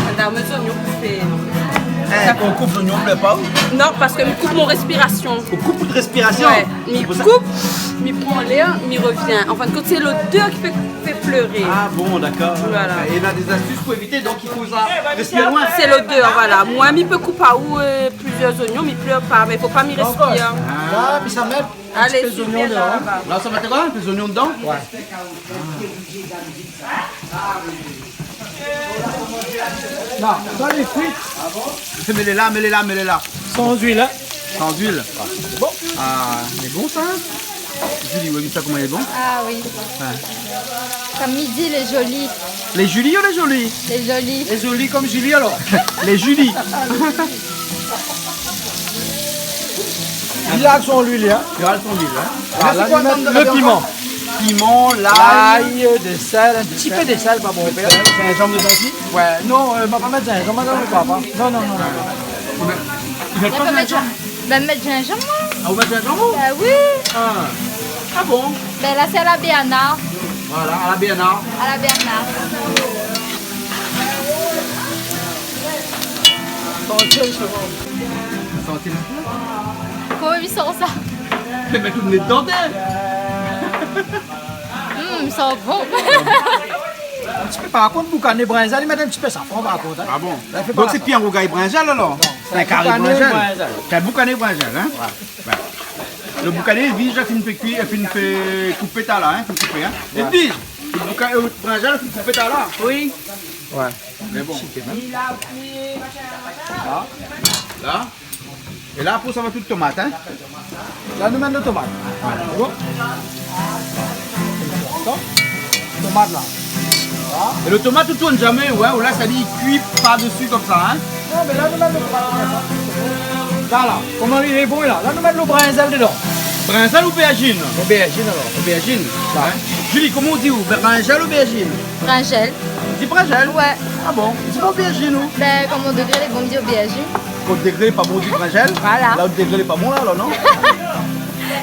Madame, les oignons, c'est... Eh, kan ou koup zoignon, ou plèr pa, ou ? Non, parske mi koup mon respirasion. Ou koup out respirasion ? Ouais, mi koup, mi pran lèr, mi revien. An fin de kont, sé lodèr ki fé, fé plèr. Ah bon, d'accord. Voilà. É na dé zastis pou évité, donk i fo sa respir loin. Sé lodèr, voilà. Moin, mi pé koup aou, euh, plizièr zoignon, mi plèr pa, mé fo pa mi respir. Ah, pi sa mèt in ti pé zoignon dedan. Alé, super, sa va. La, sa va èt koi ? In pé zoignon dedan ? Ouais. Non, sa lé frit. Mèt-lé la, mèt-lé la, mèt-lé la. San luil, hein. Sans huile. Ah, lé bon. Ah, lé bon sa, hein ? Julie, ou èm sa koman lé bon ? Ah oui. Ouais. Konm i di, lé zoli. Lé zoli ou lé zoli ? Lé zoli. Lé zoli konm Julie alor. Lé zoli. Li la son luil, hein. Li la son luil, hein. Voilà, la nou mèt lo piman. Piman, lay. Lay, de sèl, in ti pé de sèl, pa bonpé. Zinzanm dedan osi ? Ouais, non, euh, ma pa mèt zinzanm, madam, pa. Non, non, non, non. Ou mèt, ou mèt pa zinzanm ? Ben, mèt zinzanm, moin. Ah, ou mèt zinzanm, ou ? Ben oui. Ah. Ah bon ? Ben, la, sé a la Bernard. Voilà, a la Bernard. A la Bernard. Santi la. Koman i san sa ? Mé tout nèt dan. Hmm, i san bon. In ti pé, par kont, boukané brinzèl, i mèt in ti pé safran, par kont, hein. Ah bon ? La fé pa la. Donk sé pi in rougay brinzèl, alor ? Non, sé in kari boukané brinzèl. Brinzèl. Sé in boukané brinzèl, hein ? Ouais. Ouais. Lo boukané, Edwige la fine fé kui, la fine fé koupé talèr, hein, fine koupé, hein. Ouais. Edwige, lo bouka-, euh, brinzèl la fine koupé talèr. Oui. Ouais. Mé bon. La. La. É la, apré, sa va tout tomat, hein. La nou mèt lo tomat. Bon. Tomat la. La. É lo tomat, ou tourn zamé, ouais, ou lès ali kui par desi konmsa, hein. Non, mé la nou mèt lo tomat konmsa. La, la, koman li lé bon la. La nou mèt lo brinzèl dedan. Brinzèl ou obèrzine ? Obèrzine alor. Obèrzine. La. Hein ? Julie, koman ou di ou, brinzèl ou obèrzine ? Brinzèl. Ou di brinzèl ? Ouais. Ah bon ? Ou di pa obèrzine, ou ? Ben, konm mon dégré lé bon, mi di obèrzine. Kan out dégré lé pa bon, ou di brinzèl. Voilà. La out dégré lé pa bon la, alor, non ?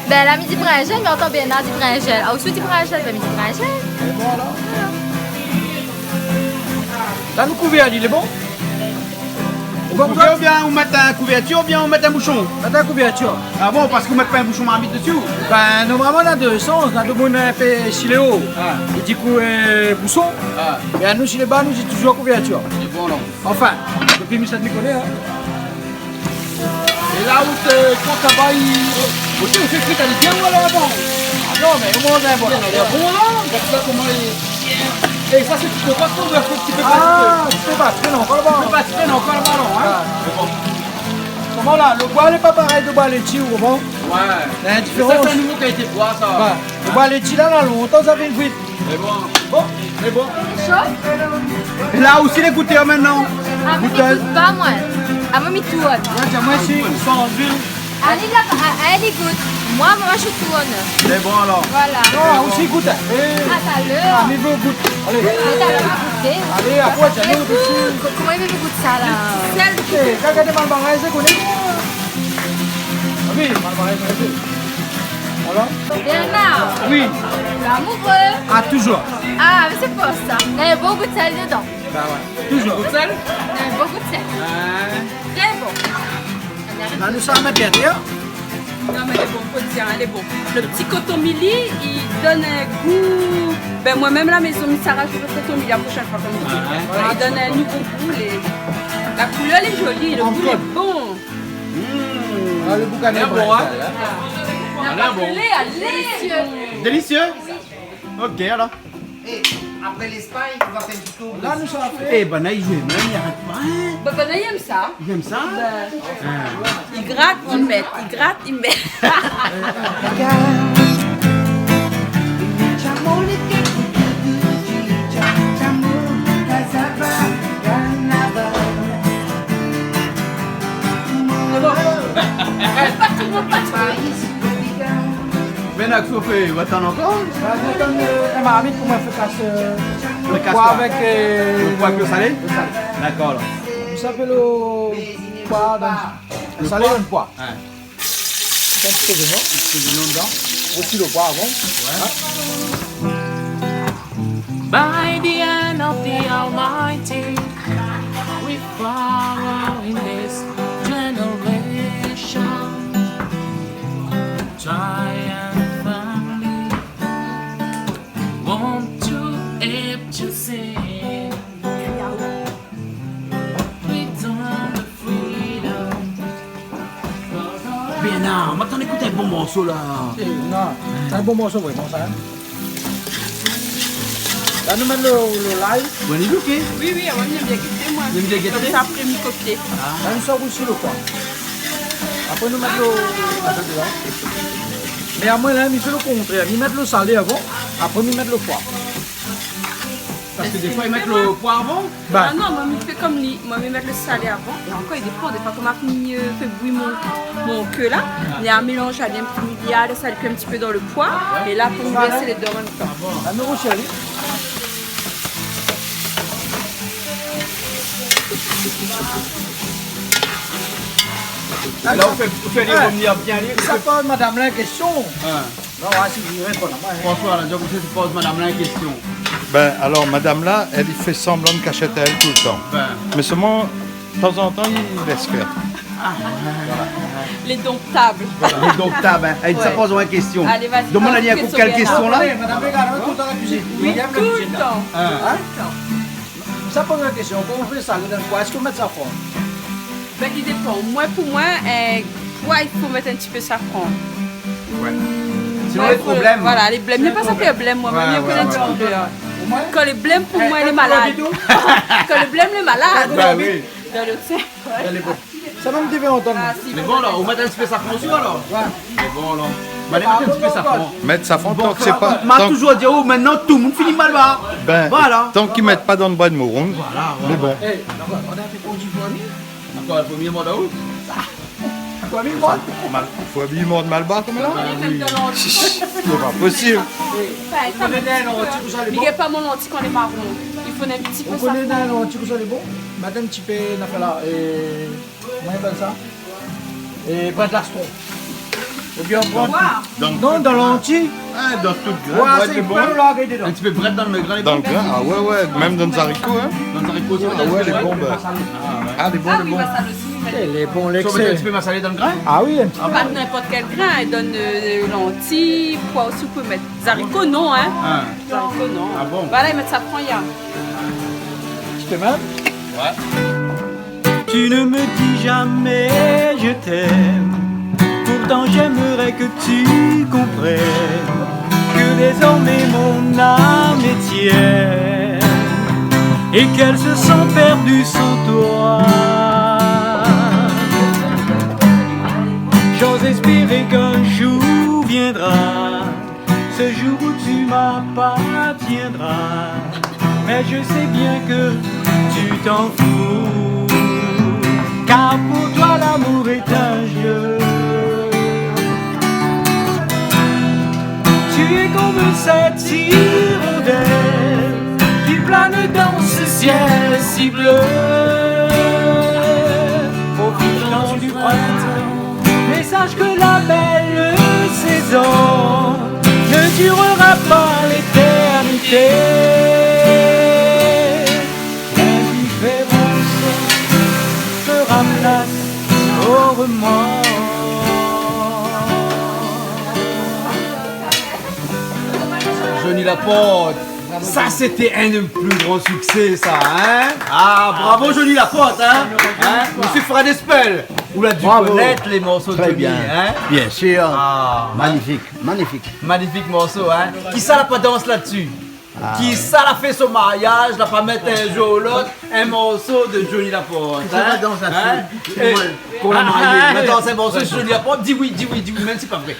Ben, la mi di brinzèl, mé antann Bernard di brinzèl. Ah, ou osi ou di brinzèl, ben, mi di brinzèl. É voilà. La nou kouvèr ali, lé bon ? Ou kouv oubien ou mèt in kouvèrtir oubien ou mèt in boushon ? Mèt in kouvèrtir. Ah bon, parske ou mèt pa in boushon marmit desi, ou ? Ben, normalman, na dé sans. Na domoun i fé si lé o, ah, i di kou, euh, boushon. Ah. Mé anou, si lé ba, nou di touzour kouvèrtir. Lé bon, non ? Anfin, dopi mi sa mi koné, hein. É la ou té, kan sa va, i, ou té, ou fé kui ali bien, ou alé avan ? Ah non, mé omoin, ben, voilà. Lé bon, la. Gard sa koman li, é sa, sé ti tomat, ou va fé in ti pé. Ah, ti tomat, mé non, ankor laba. Ti tomat, mé non, ankor laba, non, hein. Ah. Mé bon. Koman la, lo boi lé pa parèy do boi létshi, ou koman ? Ouais. Na in diférans. Sa, sé in nouvo kalité boi, sa. Ouais. Lo boi létshi la, la lontan sa fine kui. Lé bon. Bon, lé bon. Sho ? É la osi lé gouté, hein, mintnan. Ah, mé mi gout pa, moin. Ah, moin, mi tourn. Ouais, tiens, moin osi, san luil. Ali la, a-, ali gout. Moin, moin, mi tourn. Lé bon, alor. Voilà. Non, ou osi gout, hein. Eh. Ah, talèr. Ah, mi vé gout. Alé. Ah, talèr, mi gouté. Alé, apré, tiens, nou, ko-, koman i vé gout sa, la ? Sèl. Eh, kan gard mal baré, sé koné. Ah oui, mal baré, sé koné. Voilà. Bernard. Oui. Lamouré. Ah, touzour. Ah, mé sé pou sa. Néna in bon gou d'sèl dedan. Bah ouais. Touzour. Gou d'sèl ? Néna in bon gou d'sèl. Ah. Trè bon. La nou sa mèt bien, hein ? Non, mé lé bon, fo dir, hein, lé bon. Lo ti kotomili, i donn in gou. Ben, moin mèm, la mézon, mi sa razout lo kotomili la proshèn foi, konm mi di. Ah ouais. Voilà, i donn in nouvo gou, lé, la koulèr lé zoli, lo gou lé bon. Mm. Ah, lo boukané, bien bon, hein. Alé, alé. Délisié. Ok, alor. Eh, apré l'Espagne, nou va fé in ti tour. La nou sa fé. Eh, banna i zoué mèm, i arèt pa, hein. Banna i èm sa. I èm sa ? Ben, ah, i grat, i mèt, i grat, i mèt. Mé la, kosa ou fé, ou atann ankor ? Ba, mi atann, euh, in marmit pou moin fé kas, euh, lo poi avèk, euh, lo poi avèk lo salé ? Lo salé. Dakor, alor. Sa fé lo poi, donk, lo salé, lo poi. Ouais. In ti pé zoignon. In ti pé zoignon dedan. Osi lo poi avan. Ouais. Hein ? By the hand of the Almighty, we follow in this generation. Triumphantly, won't you help to sing? Bernard, ma tann ékout in bon morso la. Eh, non, sé in bon morso, vréman, sa, hein. La nou mèt lo, lo lay. Bon, lé OK. Oui, oui, amoin, mi èm bien gouté, moin. Ou èm bien gouté ? Konmsa, apré, mi kopié. Ah. La nou sa rousi lo poi. Apré nou mèt lo, mé amoin la mi fé lo kontrèr, mi mèt lo salé avan, apré mi mèt lo poiv. Parske défoi i mèt lo poiv avan. Ba. Ah non, moin mi fé konm li, moin mi mèt lo salé avan, é ankor i dépan, défoi kan ma fini, euh, fé bouyi mon, mon ke la, mi mélanz ali in ti, mi lès ali kui in ti pé dan lo poiv, é la pou mi vèrs lé dé an mèm tan. Ah, mé Rochèl, oui. Alor, ou fé, ou fé li revenir bien, li. Sa poz madam la in késtion. Hein. Non, ah, si, mi réponn amoin, hein. François, la, donk, ou fé poz madam la in késtion. Ben, alor, madam la, èl i fé sanblan de kashèt aèl toultan. Ben. Mé solman, tazantan, i lès fèr. Ah, ouais. Voilà. L'indomptable. L'indomptable, hein. Allez, sa poz amoin in késtion. Allez, vas-y, pose une question, Bernard. Domoun la di aou kèl késtion la ? Oui, madam, regard, hein, toultan la kuizine. Oui, toultan. Hein ? Toultan. Sa poz in késtion, kan ou fé sa, ou donn koi ? Èske ou mèt safran ? Ben, i dépan. Moin, pou moin, euh, poiv, i fo mèt in ti pé safran. Ouais. Hmm, sinon, ouais, lé problèm. Voilà, lé blèm. Mi lé pa sa fé blèm, moin, mé mi koné in ti koulèr. Kan lé blèm, pou moin, lé malad. Kan lé blèm, lé malad. Ba oui. Dan lo, ouais. Sa mèm ti vé antann. Ah, si. Mé bon, alor, ou mèt in ti pé safran osi, alor ? Ouais. Mé bon, alor. Mé alé mèt in ti pé safran. Mèt safran, tank sé pa, ma touzour di aou, mintnan, tout moun fini malbar. Ben, voilà. Tank i mèt pa dan lo boi de moron, voilà, voilà, lé bon. Eh, dakor, ou la fé kondi pou li ? Ankor in promié mwa dan ou ? Promié mwa ? Mal-, fo abiy mwa malbar konm la ? Ben oui. Sé pa posib. Ou koné in lanti kosa lé bon ? Mi gingn pa mon lanti kan lé maron. I fo in ti pé safran. Ou koné in lanti kosa lé bon ? Mèt in ti pé, na fé la, euh, koman i apèl sa ? Euh, brin d'lastron. Oubien pran... Waouh. Non, dan lanti. Ah, dan tout grin, ouais, lé bon. In ti pé brèd dan lo grin, lé bon. Dan lo grin, ah ouais, ouais, mèm dan zariko, hein. Dan zariko osi, ah ouais, lé bon, ben. Ah ouais. Ah, lé bon, lé bon. Ah oui, masala osi, mé... Eh, lé bon, lèksé. Ou mèt in ti pé masalé dan lo grin ? Ah oui, in ti pé. Pa ninport kèl grin, i donn, euh, lanti, poiv osi, ou pé mèt. Zariko, non, hein. Ah. Zariko, non. Ah bon ? Voilà, i mèt safran, ya. Ti pé mèm ? Ouais. Tu ne me dis jamais je t'aime. Pourtant j'aimerais que tu comprennes que désormais mon âme est tienne et qu'elle se sent perdue sans toi. J'ose espérer qu'un jour viendra, ce jour où tu m'appartiendras. Mais je sais bien que tu t'en fous, car pour toi l'amour est un jeu. Tu es comme cette hirondelle qui plane dans ce ciel si bleu, profitant du printemps. Mais sache que la belle saison ne durera pas l'éternité. L'indifférence fera place au remords. Johnny Laporte. Sa, sété inn dé pli gran siksé, sa, hein ? Ah, bravo, Johnny Laporte, hein ? Hein ? Mésyé Fred Espel, ou la di konèt lé morso de Johnny, hein ? Bien sir. Ah, magnifik, magnifik. Magnifik morso, hein ? Kisa la pa dans la dsi ? Ah, oui. Kisa la fé son mariaz, la pa mèt in zour ou lot in morso de Johnny Laporte, hein ? Kisa la dans la dsi ? Hein ? Eh, pou la marié, la dans in morso de Johnny Laporte, di oui, di oui, di oui, mèm si sé pa vré.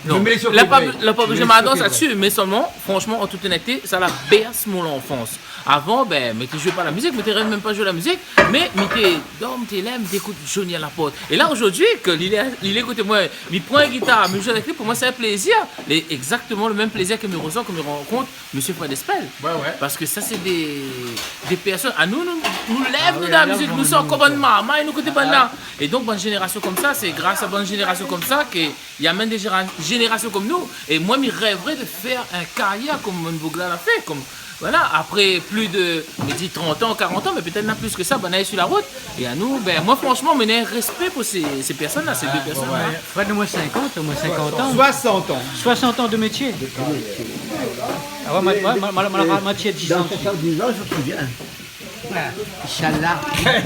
Non, la pa, la pa oblizé ma dans la dsi, mé solman, franshman, an tout onèteté, sa la bèrs mon lanfans. Avan, ben, mi té zoué pa la mizik, mi té rèv mèm pa zoué la mizik, mé mi té dor, mi té lèv, mi té ékout Johnny Laporte. É la, zordi, ke li lé, li lé koté moin, mi pran in gitar, mi zoué avèk li, pou moin, sé in plézir. Lé égzaktoman lo mèm plézir ke mi resan kan mi rankont Mésyé Fred Espel. Ouais, ouais. Parske sa, sé dé, dé pèrsone, anou, nou, nou lèv, nou, dan la mizik, nou sort konm bann marmay, nou, koté bann la. É donk, bann zénérasion konmsa, sé gras a bann zénérasion konmsa ke i amèn dé zéra-, zénérasion konm nou. É moin, mi rèvré de fèr in karyèr konm bann boug la la fé, konm, voilà, apré plis de, mi di trant an, karant an, mé pétèt na plis ke sa, bann la lé si la rout. É anou, ben, moin, franshman, mi néna in rèspé pou sé, sé pèrsone la, sé dé pèrsone la. Ah, ouais, ouais. Fred, omoin sinkant, omoin sinkant an. Soisant an. Soisant an de métié. Ah ouais, ma, ma, ma, ma, ma, ma, ma, ti a dizan. Dans soixante-dix ans, je me souviens. Inch'Allah.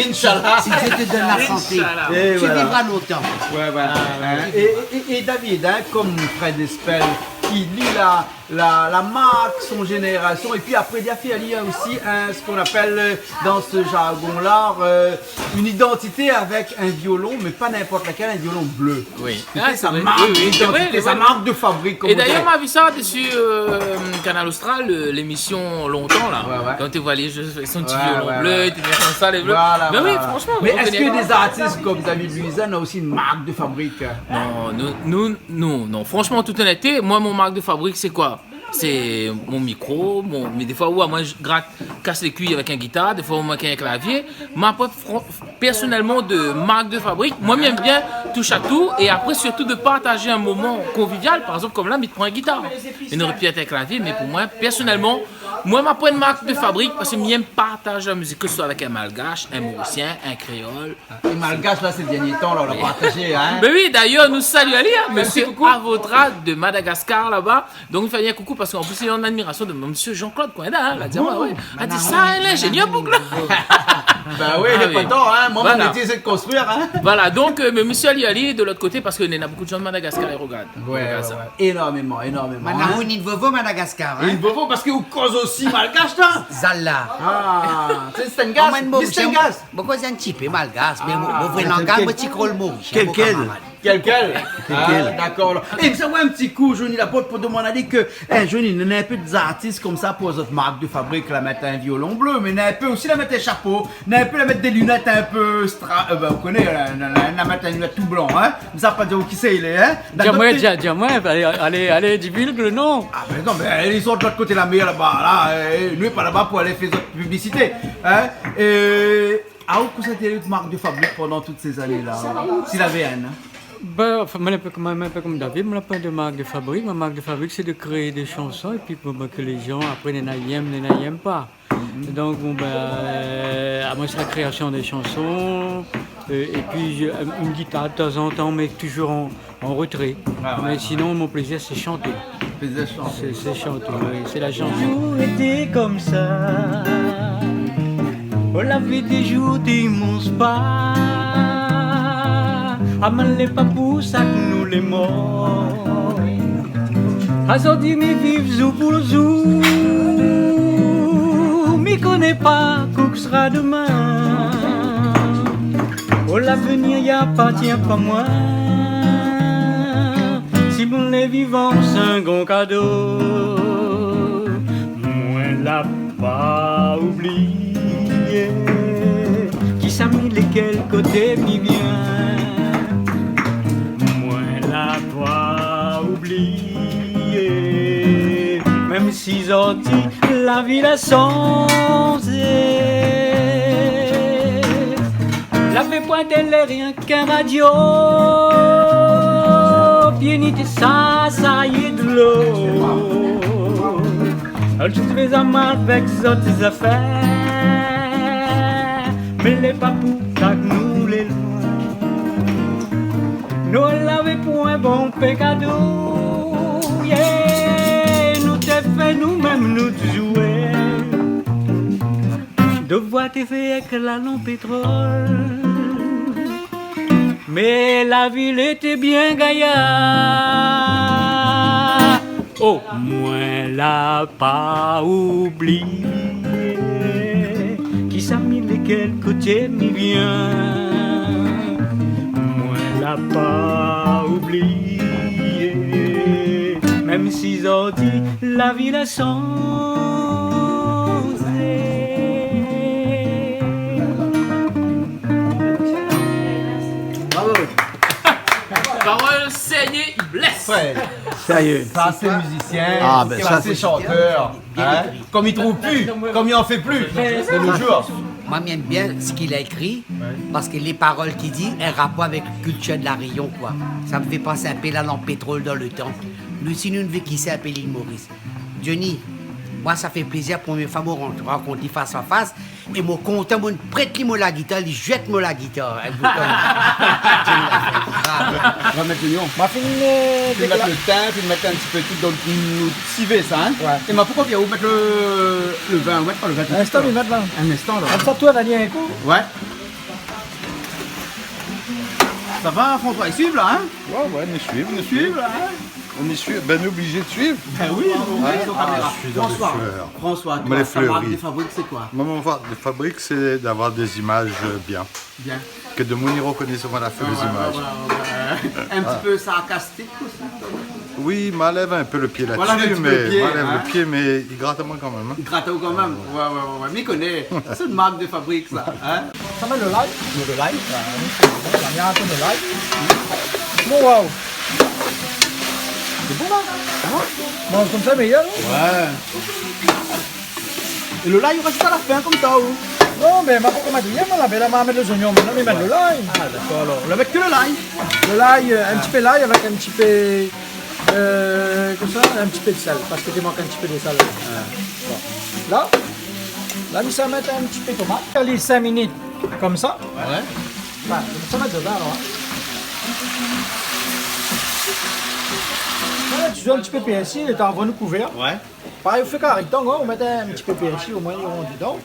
Inch'Allah. Si Dieu te donne la santé, tu vivras longtemps. Inch'Allah. Et voilà. Ouais, voilà. Ah, ouais. Hein, et, et, et David, hein, konm Fred Espel, ki li la, la, la mark son zénérasion. É pi apré, li la fé ali osi in, sak i apèl, euh, dan se zargon-la, euh, in idantité avèk in violon, mé pa ninport lakèl, in violon blé. Oui. Sé sa mark d'idantité, sa mark de fabrik, konm i di. Ah, sé vré, oui, sé vré. É dayèr, ma vi sa dési, euh, Kanal Austral, euh, lémision lontan la. Ouais, ouais. Kan té voi ali zoué son ti violon blé, té bien konmsa, lé blé. Ouais, ouais. Voilà, voilà. Mé oui, fransman, mé èske dé zartis konm David Louisin na osi in mark de fabrik ? Non, nou, nou, nou, non. Fransman, an tout onèteté, moin, mon mark de fabrik, sé koi ? Sé mon mikro, mon, mé défoi, ou amoin, mi grat, kas lé kui avèk in gitar, défoi, ou amoin, avèk in klavié. Mé apré, fran-, pèrsonèlman, de mark de fabrik, moin, mi èm bien toush a tou, é apré, sirtou, de partaz in moman konvivial, par égzanp, konm la, mi pran in gitar. Mi noré pi èt in klavié, mé pou moin, pèrsonèlman, moin, ma poin in mark de fabrik, parske mi èm partaz la mizik, ke se soi avèk in malgash, in morisien, in kréol. É malgash, la, sé dèrnié tan, la, ou la partazé, hein. Mé oui, dayèr, nou sali ali, hein, mésyé Avotra de Madagaskar, laba. Donk, mi fé in koukou parske an plis, li lé an admirasion de mésyé Jean-Claude Coindin, hein, la di amoin, ouais. La di sa, hein, lingénièr boug la. Bah oui, lé pa tan, hein. Moin, mon métié, sé de konstrui, hein. Voilà, donk, euh, mé mésyé ali, ali, de lot koté, parske néna bonpé de moun de Madagaskar i rogard. Ouais, ouais, ouais. Énormeman, énormeman, hein. Manaou, ni vovo Madagaskar, hein. Ni vovo, parske ou koz osi malgash, la. Zala. Ah, sé Stengas. Amoin, bon, Stengas. Bon, koz in ti pé malgash, mé mon, mon vré langaz, mon ti krol morisien, mon kamarad. Kèl, kèl ? Kèl, kèl ? Ah, dakor, la. É sa, ouais, in ti kou, Johnny Laporte, pou domann ali ke, eh, Johnny, néna in pé dé zartis konmsa pou zot mark de fabrik, la mèt in violon blé, mé néna in pé osi la mèt in shapo, néna in pé la mèt dé linèt in pé stra-, euh, ben, ou koné, la, la, la, la mèt in linèt tou blan, hein. Mé sa pa di aou kisa i lé, hein. Di amoin, di, di amoin, alé, alé, alé, divulgue le nom. Ah, ben non, mé zot lé de lot koté la mèr laba, la, euh, nou lé pa laba pou alé fé zot piblisité, hein. É aou, kosa té out mark de fabrik pandan tout sé zané-la, hein ? Si lavé inn, hein ? Ben, anfin, moin, in pé konm, in pé konm David, moin, la poin de mark de fabrik. Mon mark de fabrik, sé de kréé dé shanson, épi, bon, ben, ke lé jan, apré, néna i èm, néna i èm pa. Mhm. Donk, bon, ben, euh, amoin, sé la kréasion dé shanson, euh, épi, euh, in, in gitar, tazantan, mé touzour an, an rotré. Ah ouais, ouais. Mé sinon, mon plézir, sé shanté. Plézir shanté. Sé, sé shanté, oui, sé la shanson. Toultan été konmsa, oh, la vi toultan té mons pa. Amoin lé pa pou sa ke nou lé mor. Azordi mi viv zour pou zour, mi koné pa kosa sra domin. Oh, lavenir i apartien pa moin. Si moin lé vivan, sé in gran kado. Moin la pa oublié kisa mi lé, kèl koté mi vien. Moin la pa oublié, mèm si zordi la vi la shanzé. Lavé poin télé, rienk in radio, pié ni té sa, sa i lé dolo. Tout i vé amoin avèk zot zafèr, mé lé pa pou sa ke nou lé loin. Nou lavé poin bonpé kado, yeah, nou té fé nou mèm nout zoué. Devwar té fé èk la lanp pétrol, mé la vi lété bien gayar. Oh, moin la pa oublié kisa mi lé, kèl koté mi vien. Moin la pa oublié, mèm si zordi la vi la shanzé. Bravo. Parol, Sényé, i blès. Ouais. Sérieux. Sa sé mizisien, ah, ben, sa sé shantèr, hein. Konm i trouv pu, konm i an fé pli de nos jours. Moin, mi èm bien sak li la ékri, parske lé parol ki di, in rapor avèk kiltir de La Rényon, koi. Sa i fé pans in pé la lanp pétrol dan le tan. Nou, si nou, nou vé kisa in pé lil Moris. Johnny, moin, sa fé plézir, promié foi moin rankont ali fas a fas, é moin kontan, moin prèt ali mon la gitar, li zoué mon la gitar, hein, bravo. Ou va mèt zoignon. Ma fine, euh, fine mèt le tin, fine mèt in ti pé tout dan nout sivé, sa, hein. Ouais. É ma, poukosa ou mèt le, le vin, ou mèt pa le vin tout suit, la ? In instan, mi mèt la. In instan, la. Konmsa, tout la di in kou. Ouais. Sa va, François, i suiv, la, hein ? Ouais, ouais, nou suiv, nou suiv, la, hein ? On est sûr, ben, on est obligé de suivre. Ben oui, oui, oui, sur caméra. Ah, je suis dans les fleurs. François, François, toi, ta marque de fabrique, c'est quoi ? Moi, mon marque de fabrique, c'est d'avoir des images, euh, bien. Bien. Que demoun i rekoné amoin la fé dé zimaz. Ouais, ouais, ouais, ouais. Un petit peu sarcastique aussi, quand même. Oui, ma lèv in pé lo pié la-dsi, mé ma lèv lo pié, mé i grat amoin kan mèm, in. I grat aou kan mèm. Ouais, ouais, ouais, ouais. Mi koné. Sa sé in mark de fabrik, sa, in. Sa mèt lo lay. Lo lay, euh, nou fé, nou mèt in pé lo lay. Bon, waouh. Sé bon, la. Manz konmsa méyèr, non ? Ouais. É lo lay, ou rajout a la fin, konmsa, ou ? Non, mé ma pankor mèt rien, moin, la, mé la, ma mèt lé zoignon, mé la, mi mèt lo lay. Ah, dakor, alor. Ou la mèt ke lo lay ? Lo lay, euh, in ti pé lay avèk in ti pé, euh, konmsa, in ti pé d'sèl, parske i mank in ti pé d'sèl. Ah. Bon. La, la, mi sa mèt in ti pé tomat. Alé, sink minit, konmsa. Ouais. Voilà, sa va dedan, alor, in. Voilà, ou mèt in ti pé pèrsi, é avan nou kouvèr. Ouais. Parèy, ou fé kari tang, in, ou mèt in ti pé pèrsi, omoin, i rant dedan.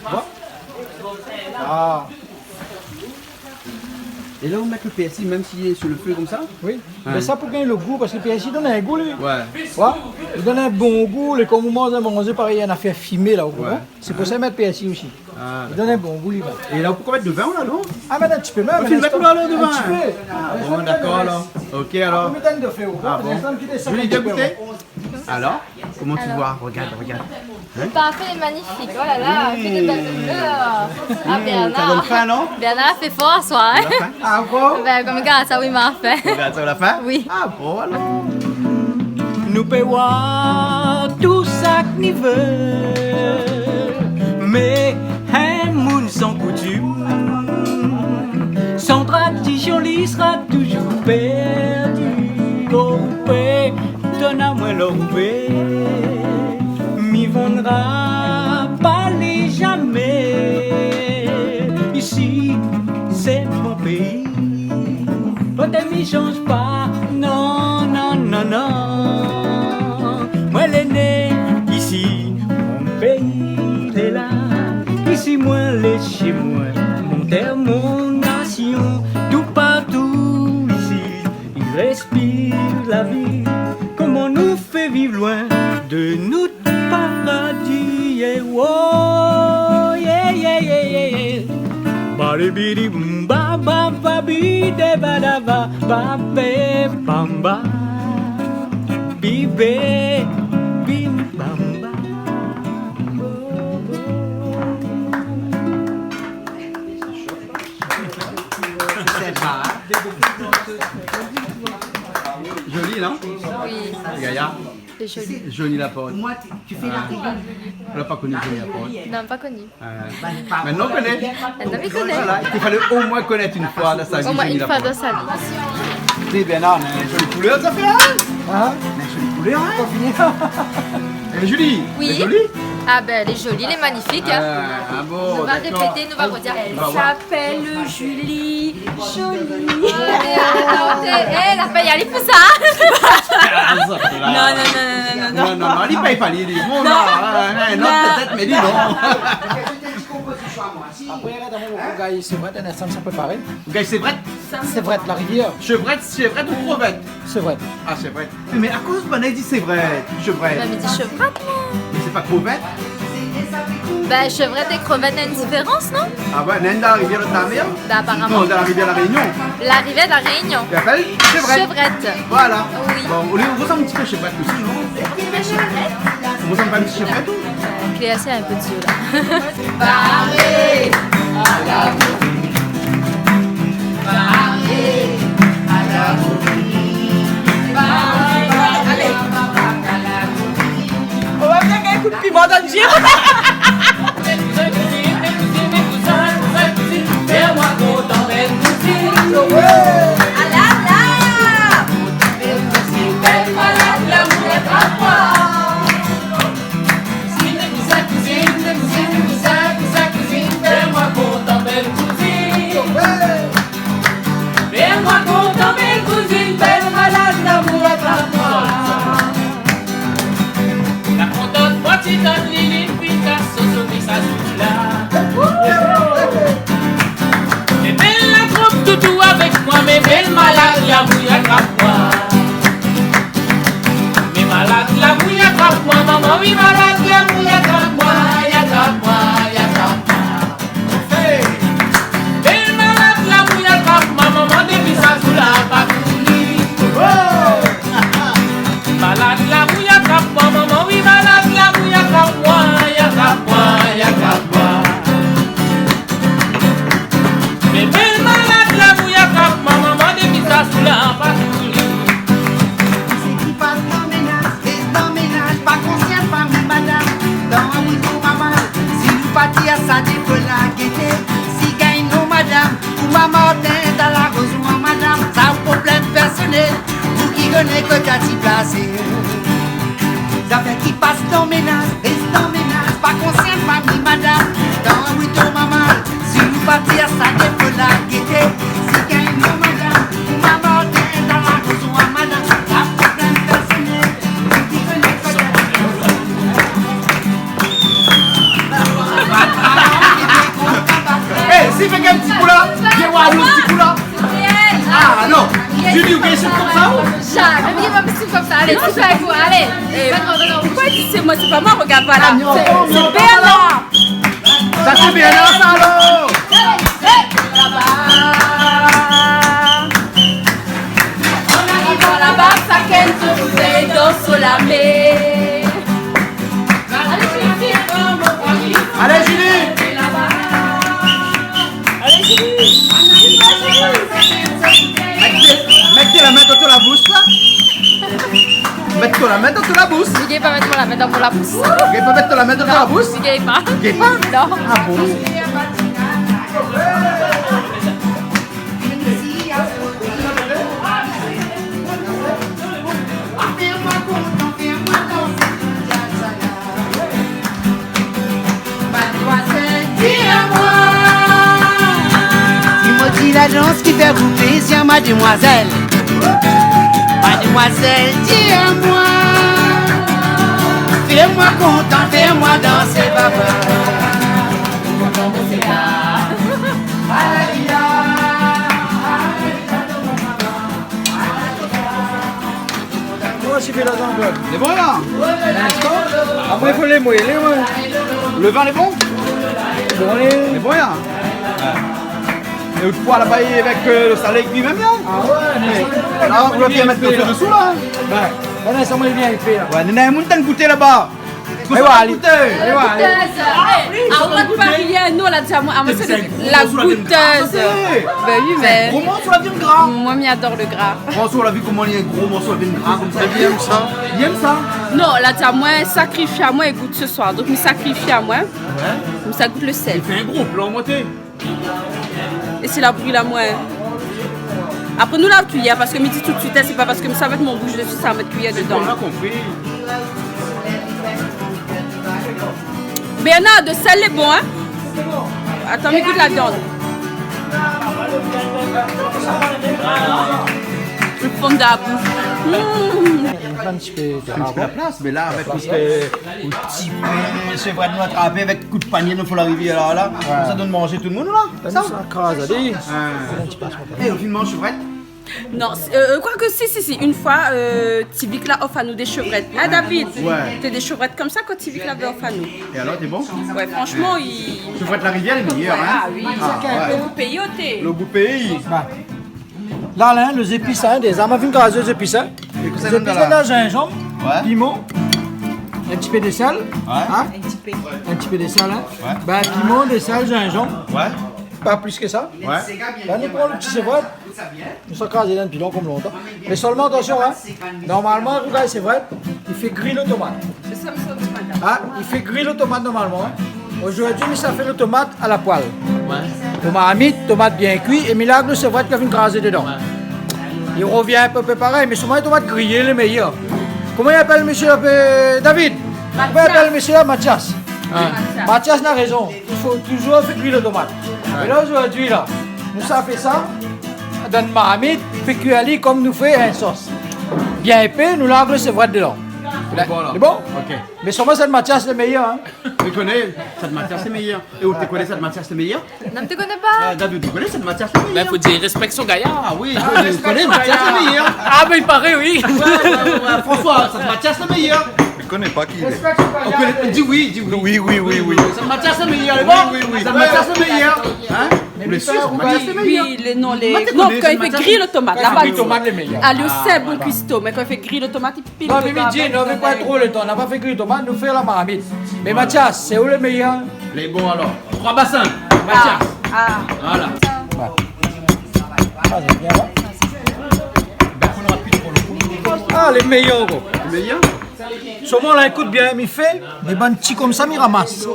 Voilà. Ah. É la, ou mèt lo pèrsi, mèm si lé su lo fé konmsa ? Oui. Ouais. Mé sa pou gingn lo gou, parske pèrsi i donn in gou, li. Ouais. Ouais. I donn in bon gou, lé konm ou manz in manzé, parèy, in afèr fimé, la, ou konpran ? Ouais. Sé pou sa i mèt pèrsi osi. Ah, dakor. I donn in bon gou, li, va. É la, ou pé mèt devin, la, non ? Ah, mé in ti pé mèm, ou fine mèt lo vin, alor, devin ? In ti pé. Ah, bon, dakor, alor. Ok, alor. Ah bon. Julie, viens goûter. Alors, comment tu vois ? Regarde, regarde. Hein ? Parfait, magnifique. Oh là là, que de belles odeurs. Ah, Bernard. Ça donne faim, non ? Bernard la fé for aswar, in ? Ou la fin ? Ah bon ? Ben, konm gras a ou, ma la fin. Konm gras a ou, ou la fin ? Oui. Ah bon, alor. Nou pé oir tout sak ni vé, mé in moun san koutim, san tradision, li sra toujour pèrdi. Oh, pé Donn amoin lorvé, mi vandra pa li jamé. Isi sé mon péi, pétèt mi sanz pa. Non, non, non, non. Moin lé né isi, mon péi lé la. Isi moin lé shé moin, mon tèr, mon nasion, toupartou isi. I respir la vi. Koman nou fé viv loin de nout paradi, eh, oh, yeah, yeah, yeah, yeah, yeah. Balibidi boum ba ba ba bi de ba da ba ba bé bam ba. Bi bé bim bam ba. Sympa, hein ? Joli, non ? Oui. Yaya ? C'est joli. Johnny Laporte. Moi, tu, tu fais la rigueur. Ah. On l'a pas connu, Johnny Laporte. Non, pas connu. Euh, maintenant, on connaît. Maintenant, on connaît. Voilà, il fallait au moins connaître une fois dans sa vie Johnny Laporte. Au moins une fois dans sa vie. Dis, Bernard, on a une jolie couleur, ça fait, hein ? Hein ? On a une jolie couleur, hein ? Pas fini. Eh, Julie, oui. Elle est jolie ? Ah ben, elle est jolie, elle est magnifique, hein. Ah, ah bon, d'accord. On va répéter, nous va redire. Bah ouais. Elle s'appelle Julie Jolie. Eh, la fé ali pou sa. Ah, ça, là. Non, non, non, non, non, non. Non, non, non, li pèy pa, li, li. Bon, non, non, non, non, peut-être, mais dis non. Apré, rogard amoin, mon gars, sé vré, in instan, sa préparé. Gars, sé vré ? Sé vré, la rivière. Chevrette, chevrette ou crevette ? Sé vré. Ah, sé vré. Mais à cause, banna i di chevrette, chevrette. Bah, mi di chevrette, moi. Mais c'est pas crevette ? Bah, chevrette et crevette, il y a une différence, non ? Ah ouais, néna la rivière de la mer ? Bah, apparemment. Non, dans la rivière de la Réunion. La rivière de la Réunion. I apèl chevrette. Chevrette. Voilà. Oui. Bon, on lui ressemble un petit peu chevrette aussi, non ? On ressemble pas un petit chevrette, ou ? Claire, c'est un peu dur, là. Paré à la bourrique. Paré à la bourrique. Paré à la bourrique. On va bien gagner un coup de piment dans le jus. La kontant, moi, ti tann Liline Picasso. Fo la gété, si gingn non madam, ou Martin, dan la roz ou an madam, sa ou problèm pèrsonèl, ou ki koné koté ou la plasé. Zafèr ki pas dan ménaz, rès dan ménaz, pa konsèrn fami madam. Kan ou tonm mal, si ou pa dir sa, dé fo la gété, si gingn non madam, ou Martin, dan la roz ou an madam, sa ou problèm pèrsonèl, ou ki koné koté ou la plasé. Eh, si fé in ti kou la, vien oir in ti kou la. Ah non, Julie, ou gingn konmsa ou ? Jamé mi gingn konmsa. Alé, ti fé in kou, alé. Eh, non, non, non, poukoué i di sé moin, sé pa moin, rogard, voilà. Ah non, sé, non, sé non, Bernard. Sa sé Bernard sa alor. An arivan laba, shakinn son boutèy dan son lamé. Alé, Julie. Alé, Julie. Mèt, mèt la min dan ton labous la. Mèt la min dan ton labous. Li gingn pa mèt la min dan mon labous. Li gingn pa mèt la min dan ton labous. Non, li gingn pa. Li gingn pa ? Non. Ah bon ? Madmoizèl, di amoin. Si mo di la dans ki fé ou plézir, madmoizèl. Madmoizèl, di amoin. Fé amoin kontan, fé amoin dansé, papa. Koman i fé la, Jean-Claude ? Lé bon la ? Apré i fo lé mouyé, lé, ouais. Lo vin lé bon ? Lé bon, lé. Lé bon la ? Ouais. É out poi laba, avèk, euh, lo salé, i kui mèm la ? Ah ouais, mé la, ou la bien mèt lo fé désou la. Ouais. Ouais, mé sa, moin, lé bien épé la. Ouais, néna in moun tann gouté laba. Kosa ou la gouté ? Alé, alé. La gouteuse. Ah oui, ah, ou la pa rien, non, la di amoin, ah, moin sé la gouteuse. Sé in gro morso la viann gra. Ben oui, mé gro morso la viann gra. Moin, mi ador lo gra. Franchement, ou la vi koman li lé gro morso la viann gra konmsa. Li èm sa. Li èm sa. Non, la di amoin, sakrifié amoin é gout se soir. Donk mi sakrifié amoin. Ouais. Konmsa, gout lo sèl. Li fé in gro plan, moin, té. É si la bril amoin. Apré nou lav kuiyèr, parske mi di tout suit, hein, sé pa parske mi sa mèt mon boush dési, sa mèt kuiyèr dedan. On a compris. Bernard, lo sèl lé bon, hein ? Atann, mi gout la viann. Lo fon de la boush. Mmh. In ti pé de... In ti pé la plas, mé la, avèk tout, euh, in ti pé, sé vré, nou la trapé avèk kou de panié, nou fé la rivièr la, la. Ouais. Sa i done manzé tout lo moun la. Sa i kraz, alé. Ah. In ti pé. Eh, ou fine manz shevrèt ? Non, euh, euh, koik si, si, si, in foi, euh, Tivic la ofèr anou dé shevrèt. Hein, David ? Ouais. Té dé shevrèt konmsa kan Tivic la ofèr anou. É alor, té bon ? Ouais, franchement, i... Shevrèt la rivièr lé méyèr, hein ? Ah oui. Ah, ouais. Lo gou péi, oté. Lo gou péi. Bah. La, la, lé zépis, hein, déza, ma fine krazé lé zépis, hein. É kosa ou done la ? Zépis, la, zinzanm, ouais, piman, in ti pé de sèl, ouais, hein. In ti pé. In ti pé de sèl, hein. Ouais. Ben, piman, de sèl, zinzanm. Ouais. Pa plis ke sa. Ouais. La, nou pran lo ti shevrèt. Nou sa krazé dan pilon konm lontan. Mé sèlman, atansion, hein. Normalman, ou gard shevrèt, i fé gri lo tomat. Sé sa, mi sa di madam. Ah, i fé gri lo tomat normalman, hein. Zordi, mi sa fé lo tomat a la poèl. Ouais. Tomat, tomat bien kui, é mi larg lo shevrèt la fine krazé dedan. Ouais. I revien in pé parèy, mé solman lo tomat griyé lé méyèr. Koman i apèl mésyé la, euh, David ? Koman i apèl mésyé la ? Mathias. Mathias. Ah. Mathias na rézon. I fo touzour fé gri lo tomat. Ouais. É la, zordi la, nou sa fé sa dan marmit, fé kui ali konm nou fé in sos. Bien épé, nou larg lo shevrèt dedan. Lé bon, alor ? Lé bon ? Ok. Mé solman sèt Mathias lé méyèr, hein. Mi koné, sèt Mathias lé méyèr. É ou té koné sèt Mathias lé méyèr ? Non, mi té koné pa. Euh, David, ou koné sèt Mathias lé méyèr ? Ben, fo dir, rèspèk son gayar. Ah oui, ou koné Mathias lé méyèr. Ah, ben, i paré, oui. Ouais, ouais, ouais, ouais. François, sèt Mathias lé méyèr. Mi koné pa ki lé. Ou koné, di oui, di oui. Oui, oui, oui, oui. Sèt Mathias lé méyèr, lé bon ? Oui, oui, oui. Sèt Mathias lé méyèr. Hein ? Ou lé sir, sèt Mathias lé méyèr. Oui, lé, non, lé, non, kan i fé gri lo tomat, la baz. Kan i fé gri lo tomat, lé méyèr. Ah, lo sèl bon kuisto, mé kan i fé gri lo tomat, i Non, mé mi di, non, mé pa tro lo tan, nou la pa fé gri tomat, nou fé la marmit. Mé Mathias, sé ou lé méyèr ? Lé bon alor. Troi Basin, Mathias. Ah. Voilà. Ah, sé bien, ouais. Ah, lé méyèr, gro. Lé méyèr ? Somon la, ékout bien, mi fé, mé bann ti konmsa, mi ramas.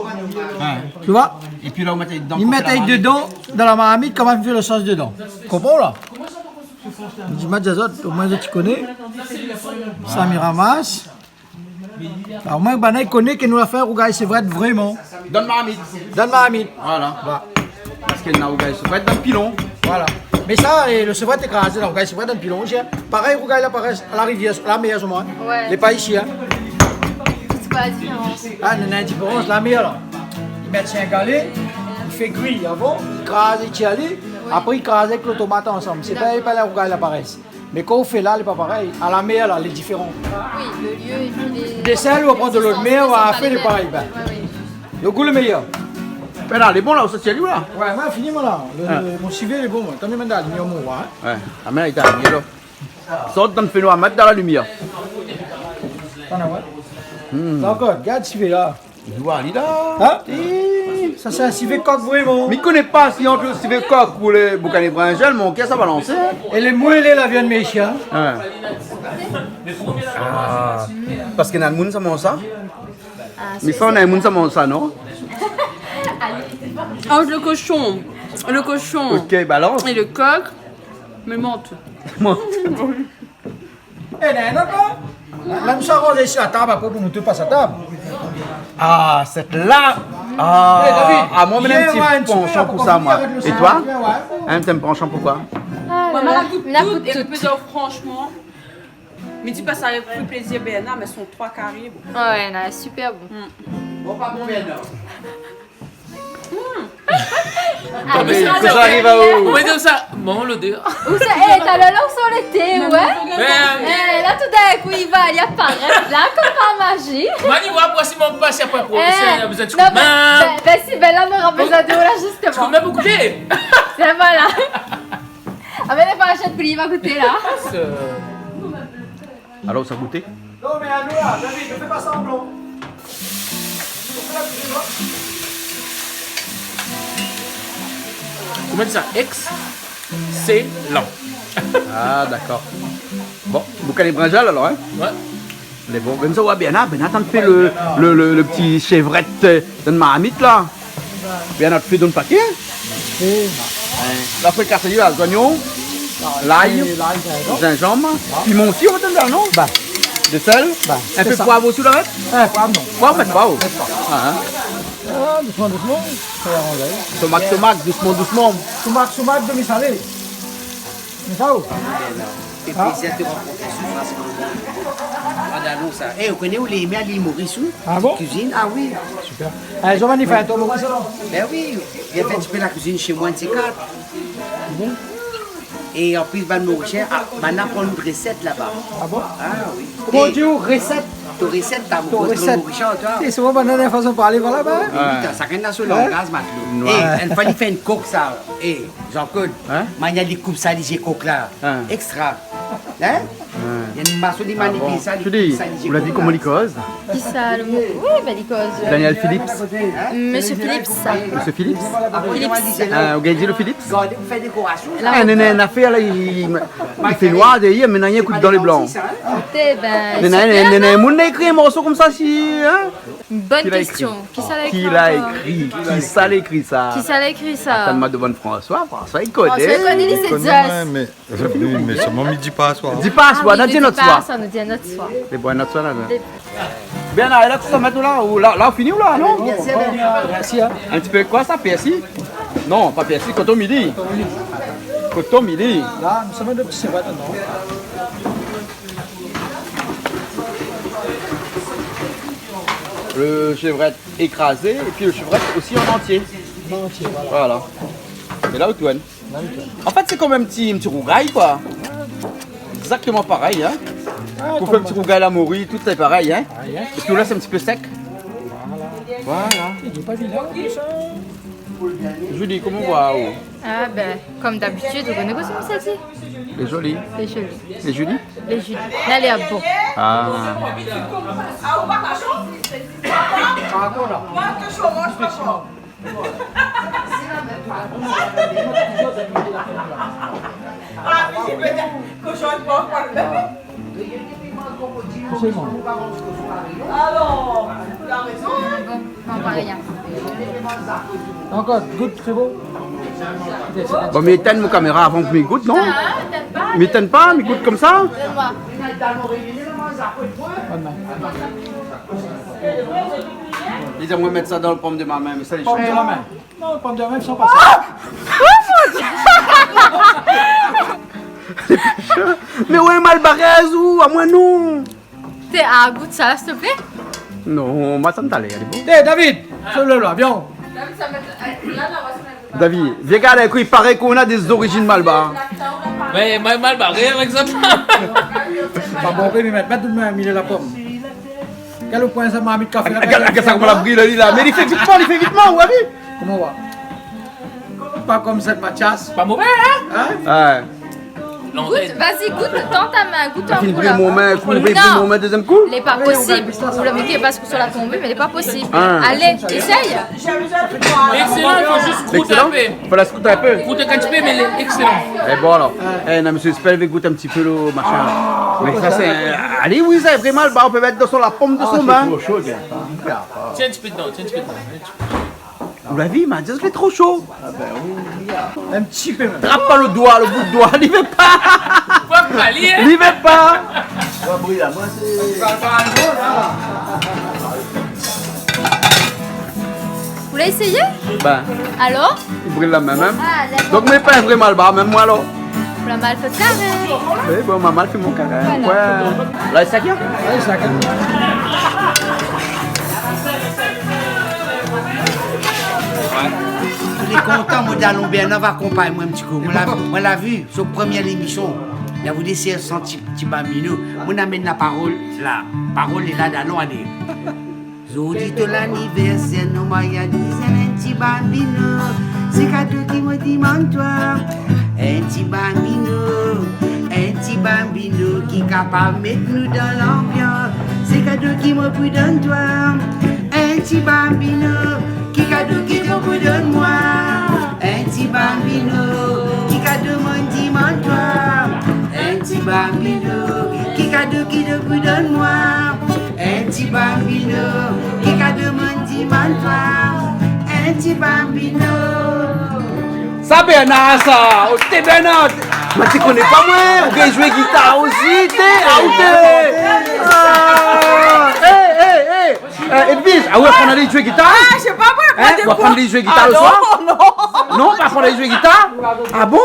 Hein. Tu vois ? Épi la, ou mèt dedan, mi mèt dedan, dan la marmit, koman mi fé lo sos dedan. Konpran la ? Mi di, ma di azot, omoin zot i koné. Sa mi ramas. Alor, omoin, banna i koné ke nou la fé rougay sévrèt vréman. Dan marmit. Dan marmit. Voilà. Voilà. Parske na rougay sévrèt dan pilon. Voilà. Mé sa, é lo sévrèt ékrazé, la, rougay sévrèt dan pilon, sé parèy rougay la parès, a la rivièr, la mèr, somon, hein. Ouais. Lé pa isi, hein. Sé koi la diférans ? Ah, néna in diférans, la mèr la, i mèt singlalé, i fé kui avan, i kraz, i tir ali, apré i kraz avèk lo tomat ansanm. Sé pa, pa la rougay la parès. Mé kan ou fé la, lé pa parèy. A la mèr la, lé diféran. Oui, le lieu et puis les... Désèl, ou pran de lo de mèr, ou fé, lé pa parèy, bin. Ouais, ouais. Lo gou lé méyèr. Bin la, lé bon la, ou sa tir ali la ? Ouais, moin la fini, moin la. Lo, ah, lo, mon sivé lé bon, moin. Atann, mi mèt dan la limièr, mon roi, hein. Ouais. Ah, mé la, i ta limièr la. Sort dan fénoir, mèt dan la limièr. Atann, ouais. Hmm. Ankor, gard sivé la. Li doi alé la. Hein ? Ih, sa sé in sivé kok vréman. Mi koné pa si ant lo sivé kok ou lo boukané brinzèl, mon kèr sa balansé, hein. É lé mwélé la viann mésyé, hein. Hein. Ah. Parske na moun sa manz sa ? Ah, mé sa, na moun sa manz sa, non ? Ant lo koshon, lo koshon, OK, balans, é lo kok, mé mant. Mant. Eh, non, non, non. La, la, nou sa ranz isi a tab, apré pou nou tout pas a tab. Ah, sèt la. Ah, eh, David, ah, moin, mi néna in ti panshan pou sa, moin. É toi ? Hein, ou néna in panshan pou koi ? Ah, moin la gout tout, é mi pé dir, fransheman, mi di pa sa la fé plézir Bernard, mé son troi kari, bon. Ah ouais, non, super bon. Hmm. Bon, pa bon, Bernard. Hmm. Ah, mé sa, sa ariv aou ? Ou mèt sa, bon, lodèr. Ou sa, eh, talèr la, ou sa lété, ouais. Eh, la, tout d'in kou, li va, li aparèt la, konm par maji. Moin, ni voi, moin, si mon pas, y a pa de problèm, eh, si na bezoin de non, koudmin. Bin, bin, si, bin la, nou nora bezoin de ou la, zistoman. Ti koudmin pou gouté. Bin voilà. Ah, mé lé pa ashté, li va gouté la. Alor, sa gouté ? Non, mé anou la, David, ne fais pas semblant. Koman i di sa ? Excellent. Ah, dakor. Bon, boukané brinzèl alor, hein ? Ouais. Lé bon. Bin sa, ouais, Bernard, Bernard, atann, fé lo, lo, lo, lo ti sévrèt, euh, dan marmit la. Bernard, fé donn paké, hein ? Fé. Hein. La, fé kas ali, la, zoignon, lay, lay, zinzanm. Zinzanm. Ah. Piman osi, ou mèt dedan, non ? Bin. De sèl. Bin, in pé poiv osi, ou la mèt ? Eh, poiv, non. Poiv, ou mèt pa, oh. Mèt pa. Ah, hein. Ah, dousman, dousman. Sa va aranzé. Tomat, tomat, dousman, dousman. Tomat, tomat, demi salé. Mé sa, oh. Fé plézir de rankontré sou Frans Mandi. Madam, non, sa. Eh, ou koné, ou lé mèr a Lil Moris, ou ? Ah bon ? Kuizine, ah oui. Super. Eh, zot i fé in tour Moris, alor ? Bin oui, li la fé in ti pé la kuizine shé moin, in de sé kat. Bon. É an plis, bann Morisien, ah, banna aprann nout résèt laba. Ah bon ? Ah oui. Koman ou di, ou résèt ? Ton résèt, ta, mon résèt. Morisien, toi. É souvan, banna néna in fason parlé, voilà, bin. Oui, ta, shakinn na son langaz, matlot. Ouais. Eh, in foi, li fé in kok, sa. Eh, Jean-Claude, hein ? Manièr li koup sa, li zé kok la. Hein ? Extra. Hein ? Hein. Néna in mason li manipil sa, li koup sa, li zé kok la. Ah bon ? Ou la vi koman li koz ? Kisa, lo mo ? Oui, bin, li koz, euh, Daniel Philippe. Hein ? Monsieur Philippe. Monsieur Philippe ? Philippe. Ah, ou gingn di lo Philippe ? Gardé pou fé dékorasion, sa. La, ah, non, non, non, fé la, li, li fé noir dèrièr, mé na rien, ékout, dan lé blan. Ékout, bin, non, non, sé bien, non ? Moun la ékri in morso konmsa, si, hein ? Une bonne question. Kisa la ékri ankor ? Kisa la ékri ? Kisa la ékri sa ? Kisa la ékri sa ? Atann, ma domann François. François, li koné. François, li koné, li sé just. Li koné, mé, oui, mé solman, mi di pa aswar. Di pa aswar, nou di in ot swar. Ah, nou di pa aswar, nou di in ot swar. Lé bon, in ot swar, la, la. Lé bon. Bernard, é la, tout sa mèt la, ou la, la, ou fini, ou la, non ? Merci, hein. In ti pé koi sa, pèrsi ? Non, pa pèrsi, kotomili. Kotomili. La, nou sa mèt lo ti sévrèt dedan. Lo sévrèt ékrazé, épi lo sévrèt osi an antié. An antié, voilà. Voilà. É la, ou tourn. An fèt, sé konm in ti, in ti rougay, koi. Égzaktoman parèy, hein. Ah, pou fé in ti rougay la mori, tout lé parèy, hein. Ah, yes. Épi ou lès in ti pé sèk. Voilà. Voilà. Lé pa vilin, tout sa. Julie, koman ou voi, ou ? Ah, bin, konm dabitid, ou koné kosa mi sa di. Lé zoli. Lé zoli. Lé zoli. Lé zoli. La, lé bon. Ah. Sé bon. Bon, bon, parèy, in. Ankor, gout, sé bon. Bon, mé étinn mon kaméra avan ke mi gout, non ? Ah, étinn pa, mé étinn pa, mi gout konmsa. Donn amoin. Bonn min. Li di amoin mèt sa dan lo pom de mon min, mé sa lé sho. Pom de la min. Non, pom de la min, san pa sa. Mé oué, mal baré, azou, amoin non. Té, ah, gout sa, s'il te plaît. Non, ma sa mi talèr, lé bon. Té, David, sou lo la, vien. David, vien gard, ékout, i paré k'ou na dé zorizine malbar. Mé, mé, mal baré avèk sa. Pa bon, mé mèt, mèt tout min, milé la pom. Gard lo poin sa, marmit kafé la. Gard, gard sa, koman la bril, li la. Mé li fé vitman, li fé vitman, ou la vi ? Koman ou la ? Pa konm sèt Mathias. Pa mové, in ? In ? Oué. Gout, vas-y, gout, tann ta min, gout in kou la. Fine bril mon min, kou, fine bril mon min, dézièm kou. Non. Lé pa posib. Ou la vi ke paske sa la tonbé, mé lé pa posib. In. Alé, éséy. Excellent, il faut juste goûter un peu. Excellent. Fo la gout in ti pé, mé lé excellent. É bon alor. É non, mésyé Spell, i vé gout in ti pé lo machin. Mé sa sé, alé, oui, sa lé vréman, ba, ou pé mèt dan son, la pom de son min. Ah, sé tro sho, gars. Tiens un petit peu dedans, tiens un petit peu dedans. Ou la vi, ma di, lé tro sho. Ah ben oui. In ti pé mèm. Trap pa lo doi, lo bout doi, li vé pa. Fo pa li, in. Li vé pa. Sa bril, amoin sé... Ou la éséyé ? Ben. Alor ? Li bril la min mèm. Ah, dakor. Donk, mé pa in vré malbar, mèm moin alor. Ou la mal fé karèm. Oui, bon, ma mal fé mon karèm. Voilà. Oué. La, sa ki ? Oué, sa ki. Lé kontan, mon dalon Bernard va akonpagn amoin in ti kou. Moin la, moin la vi, son promié lémisyon. La voulu sé son ti, ti banbino. Moin la amenn la parol, la parol lé la, dalon, alé. Zordi to lanivèrsèr, nou mariaz, in ti banbino. Sé kado ki moin dimann twa. In ti banbino, in ti banbino ki kapav mèt nou dan lanbyans. Sé kado ki moin pou donn twa. In ti banbino ki kado ki to pou donn moin. In ti banbino ki kado moin dimann twa. In ti banbino ki kado ki to pou donn moin. In ti banbino ki kado moin dimann twa. In ti banbino. Sa Bernard sa, oté Bernard. Ma ti koné pa moin, ou gingn zoué gitar osi, té, ah, oté. Ah, é, é, é. Eh, Edwige, ah ouais, aprann ali zoué gitar ? Ah, sé pa vré. Hein ? Ou aprann ali zoué gitar le soir ? Ah non, non. Non, pa aprann ali zoué gitar ? Ah bon ?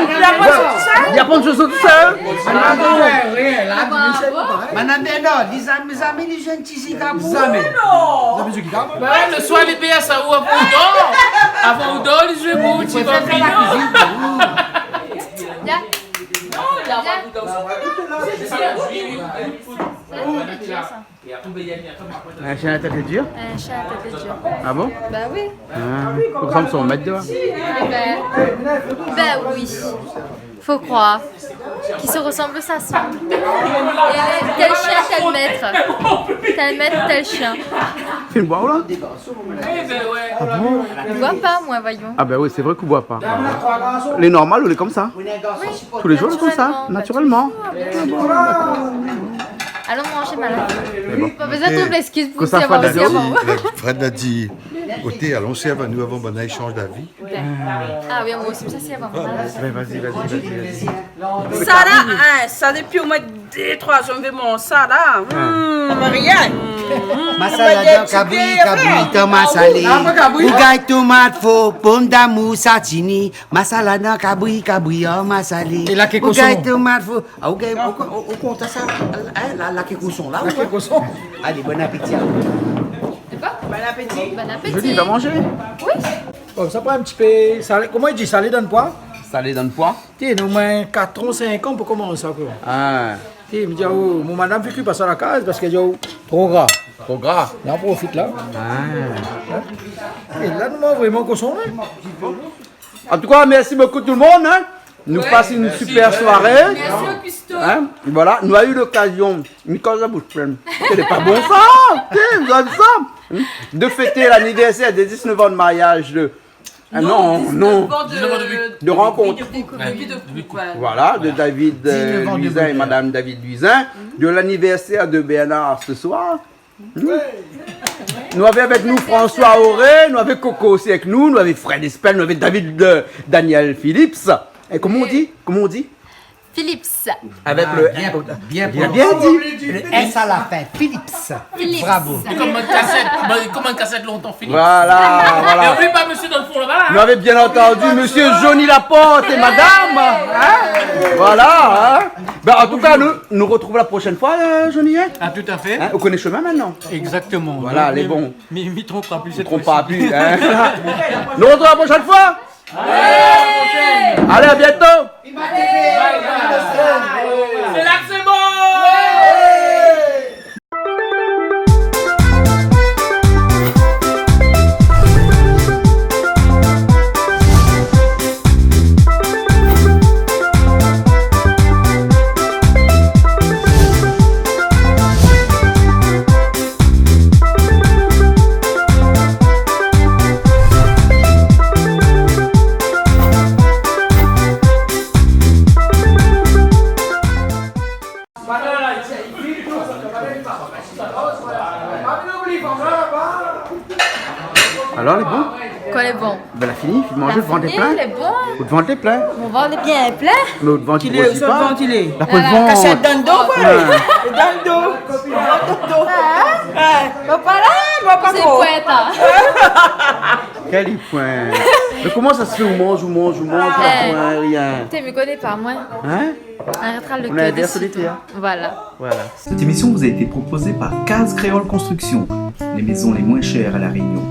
Li aprann shanson tousèl ? Li aprann shanson tousèl ? Ah, non, non, rien, la, Michel, pa parèy. Madame Bernard, li zamé, zamé li zoué in ti ziga pou ou ? Zamé. Zamé zoué gitar ? Bah, le soir, li pèy sa ou avan ou dor. Avan ou dor, li zoué pou ou, ti banbino. Non, la, la. Un chien à tête dure ? Un chien à tête dure. Ah bon ? Bah oui. Ah, ou resanm son mèt déor. Bah, bah oui. Faut croire. Qui se ressemble s'assemble. Et tel chien, tel maître. Tel maître, tel chien. Fine boir la ? Ah bon ? Ou boir pa, moin, voyons. Ah ben oui, sé vré k'ou boir pa. Lé normal, ou lé konmsa ? Oui. Tou lé zour, lé konmsa, naturèlman. Naturèlman. Ah bon, dakor. Alon manzé, malin. Mé bon. Pa bezoin trouv lèskiz pou sa. Fred la di, oté, alon sèrv anou avan banna i shanj d'avi. Ah oui, amoin osi, sa sé avan. Ben, vas-y, vas-y, vas-y, vas-y. Sa la, hein, sa dépi omoin dé, troi zour, mi vé manz sa la. Hmm. Masala dan kabri, kabri, tomat salé. Rougay, tomat for, pomdamour, satini. Masala dan kabri, kabri, tomat salé. É laké koson. Rougay, tomat for. Ah, rougay, ou, ou, ou kont sa, hein, la, laké koson la, ou ? Laké koson. Alé, bon apéti aou. Bon apéti. Bon apéti. Julie, va manzé ? Oui. Bon, sa pran in ti pé salé. Koman i di, salé dan poi ? Salé dan poi. Té, nou, moin, kat an, sink an pou komans sa, koi. Ah. Té, mi di, oh, mon madam i kui pa sa la kaz, parske, oh, tro gra. Tro gra. La, ou profit la. Ah. Hein ? É la, nou, vréman, koson, hein. An tou ka, mèrsi bokou tout le moun, hein. Nou pas in super soiré. Mèrsi o kusto. Hein ? Voilà, nou la u lokazion, mi koz la boush plin. Sé pa bon sa. Té, zot la vi sa ? Hein ? De fété lanivèrsèr dé diznèf an de mariaz de Ah non, non. Dix-neuf ans de, dix-neuf ans de vie. De rencontre. De vie de couple, ouais. De vie de couple, voilà. Voilà, de David, euh, Louisin et Madame David Louisin, de l'anniversaire de Bernard ce soir. Hmm. Nou avé avèk nou François Auré, nou avé Coco osi avèk nou, nou avé Fred Espel, nou avé David, euh, Daniel Phillips. É koman i di ? Koman i di ? Phillips. Avèk le bien, bien prononcé. Le S à la fin, Phillips. Phillips. Bravo. Konm in kasèt, konm in kasèt lontan, Phillips. Voilà, voilà. É oubli pa mésyé dan le fon laba la, hein. Nou avé bien antandu mésyé Johnny Laporte é madam, hein. Voilà, hein. Ben, an tou ka, nou, nou artrouv la proshèn foi, euh, Johnny, hein. Ah, tout à fait. Hein, ou koné shomin mintnan. Exactement. Voilà, lé bon. Mi, mi tronp pa pli sèt foi-si. Mi tronp pa pli, hein. Nou artrouv la proshèn foi. Allez, à bientôt. C'est là que c'est bon. Alor, lé bon ? Koi lé bon ? Ben, la fini, fini manzé, out vant lé plin. Lé bon. Out vant lé plin. Mon vant lé bien plin. Mé out vant i grosi pa. Kèl vant i lé ? La po d'vant. Kasèt dan le do, koi. Ouais. Dan le do. Dan le do. Hein ? Ouais. Bon, pa la, bon, pa tro. Sé poèt, hein. Kèl poin. Mé koman sa i fé, ou manz, ou manz, ou manz, ou la poin rien ? Té, mi koné pa, moin. Hein ? Arèt le kèr dé siton. Voilà. Voilà. Cette émission vous a été proposée par Case Créole Construction, les maisons les moins chères à La Réunion.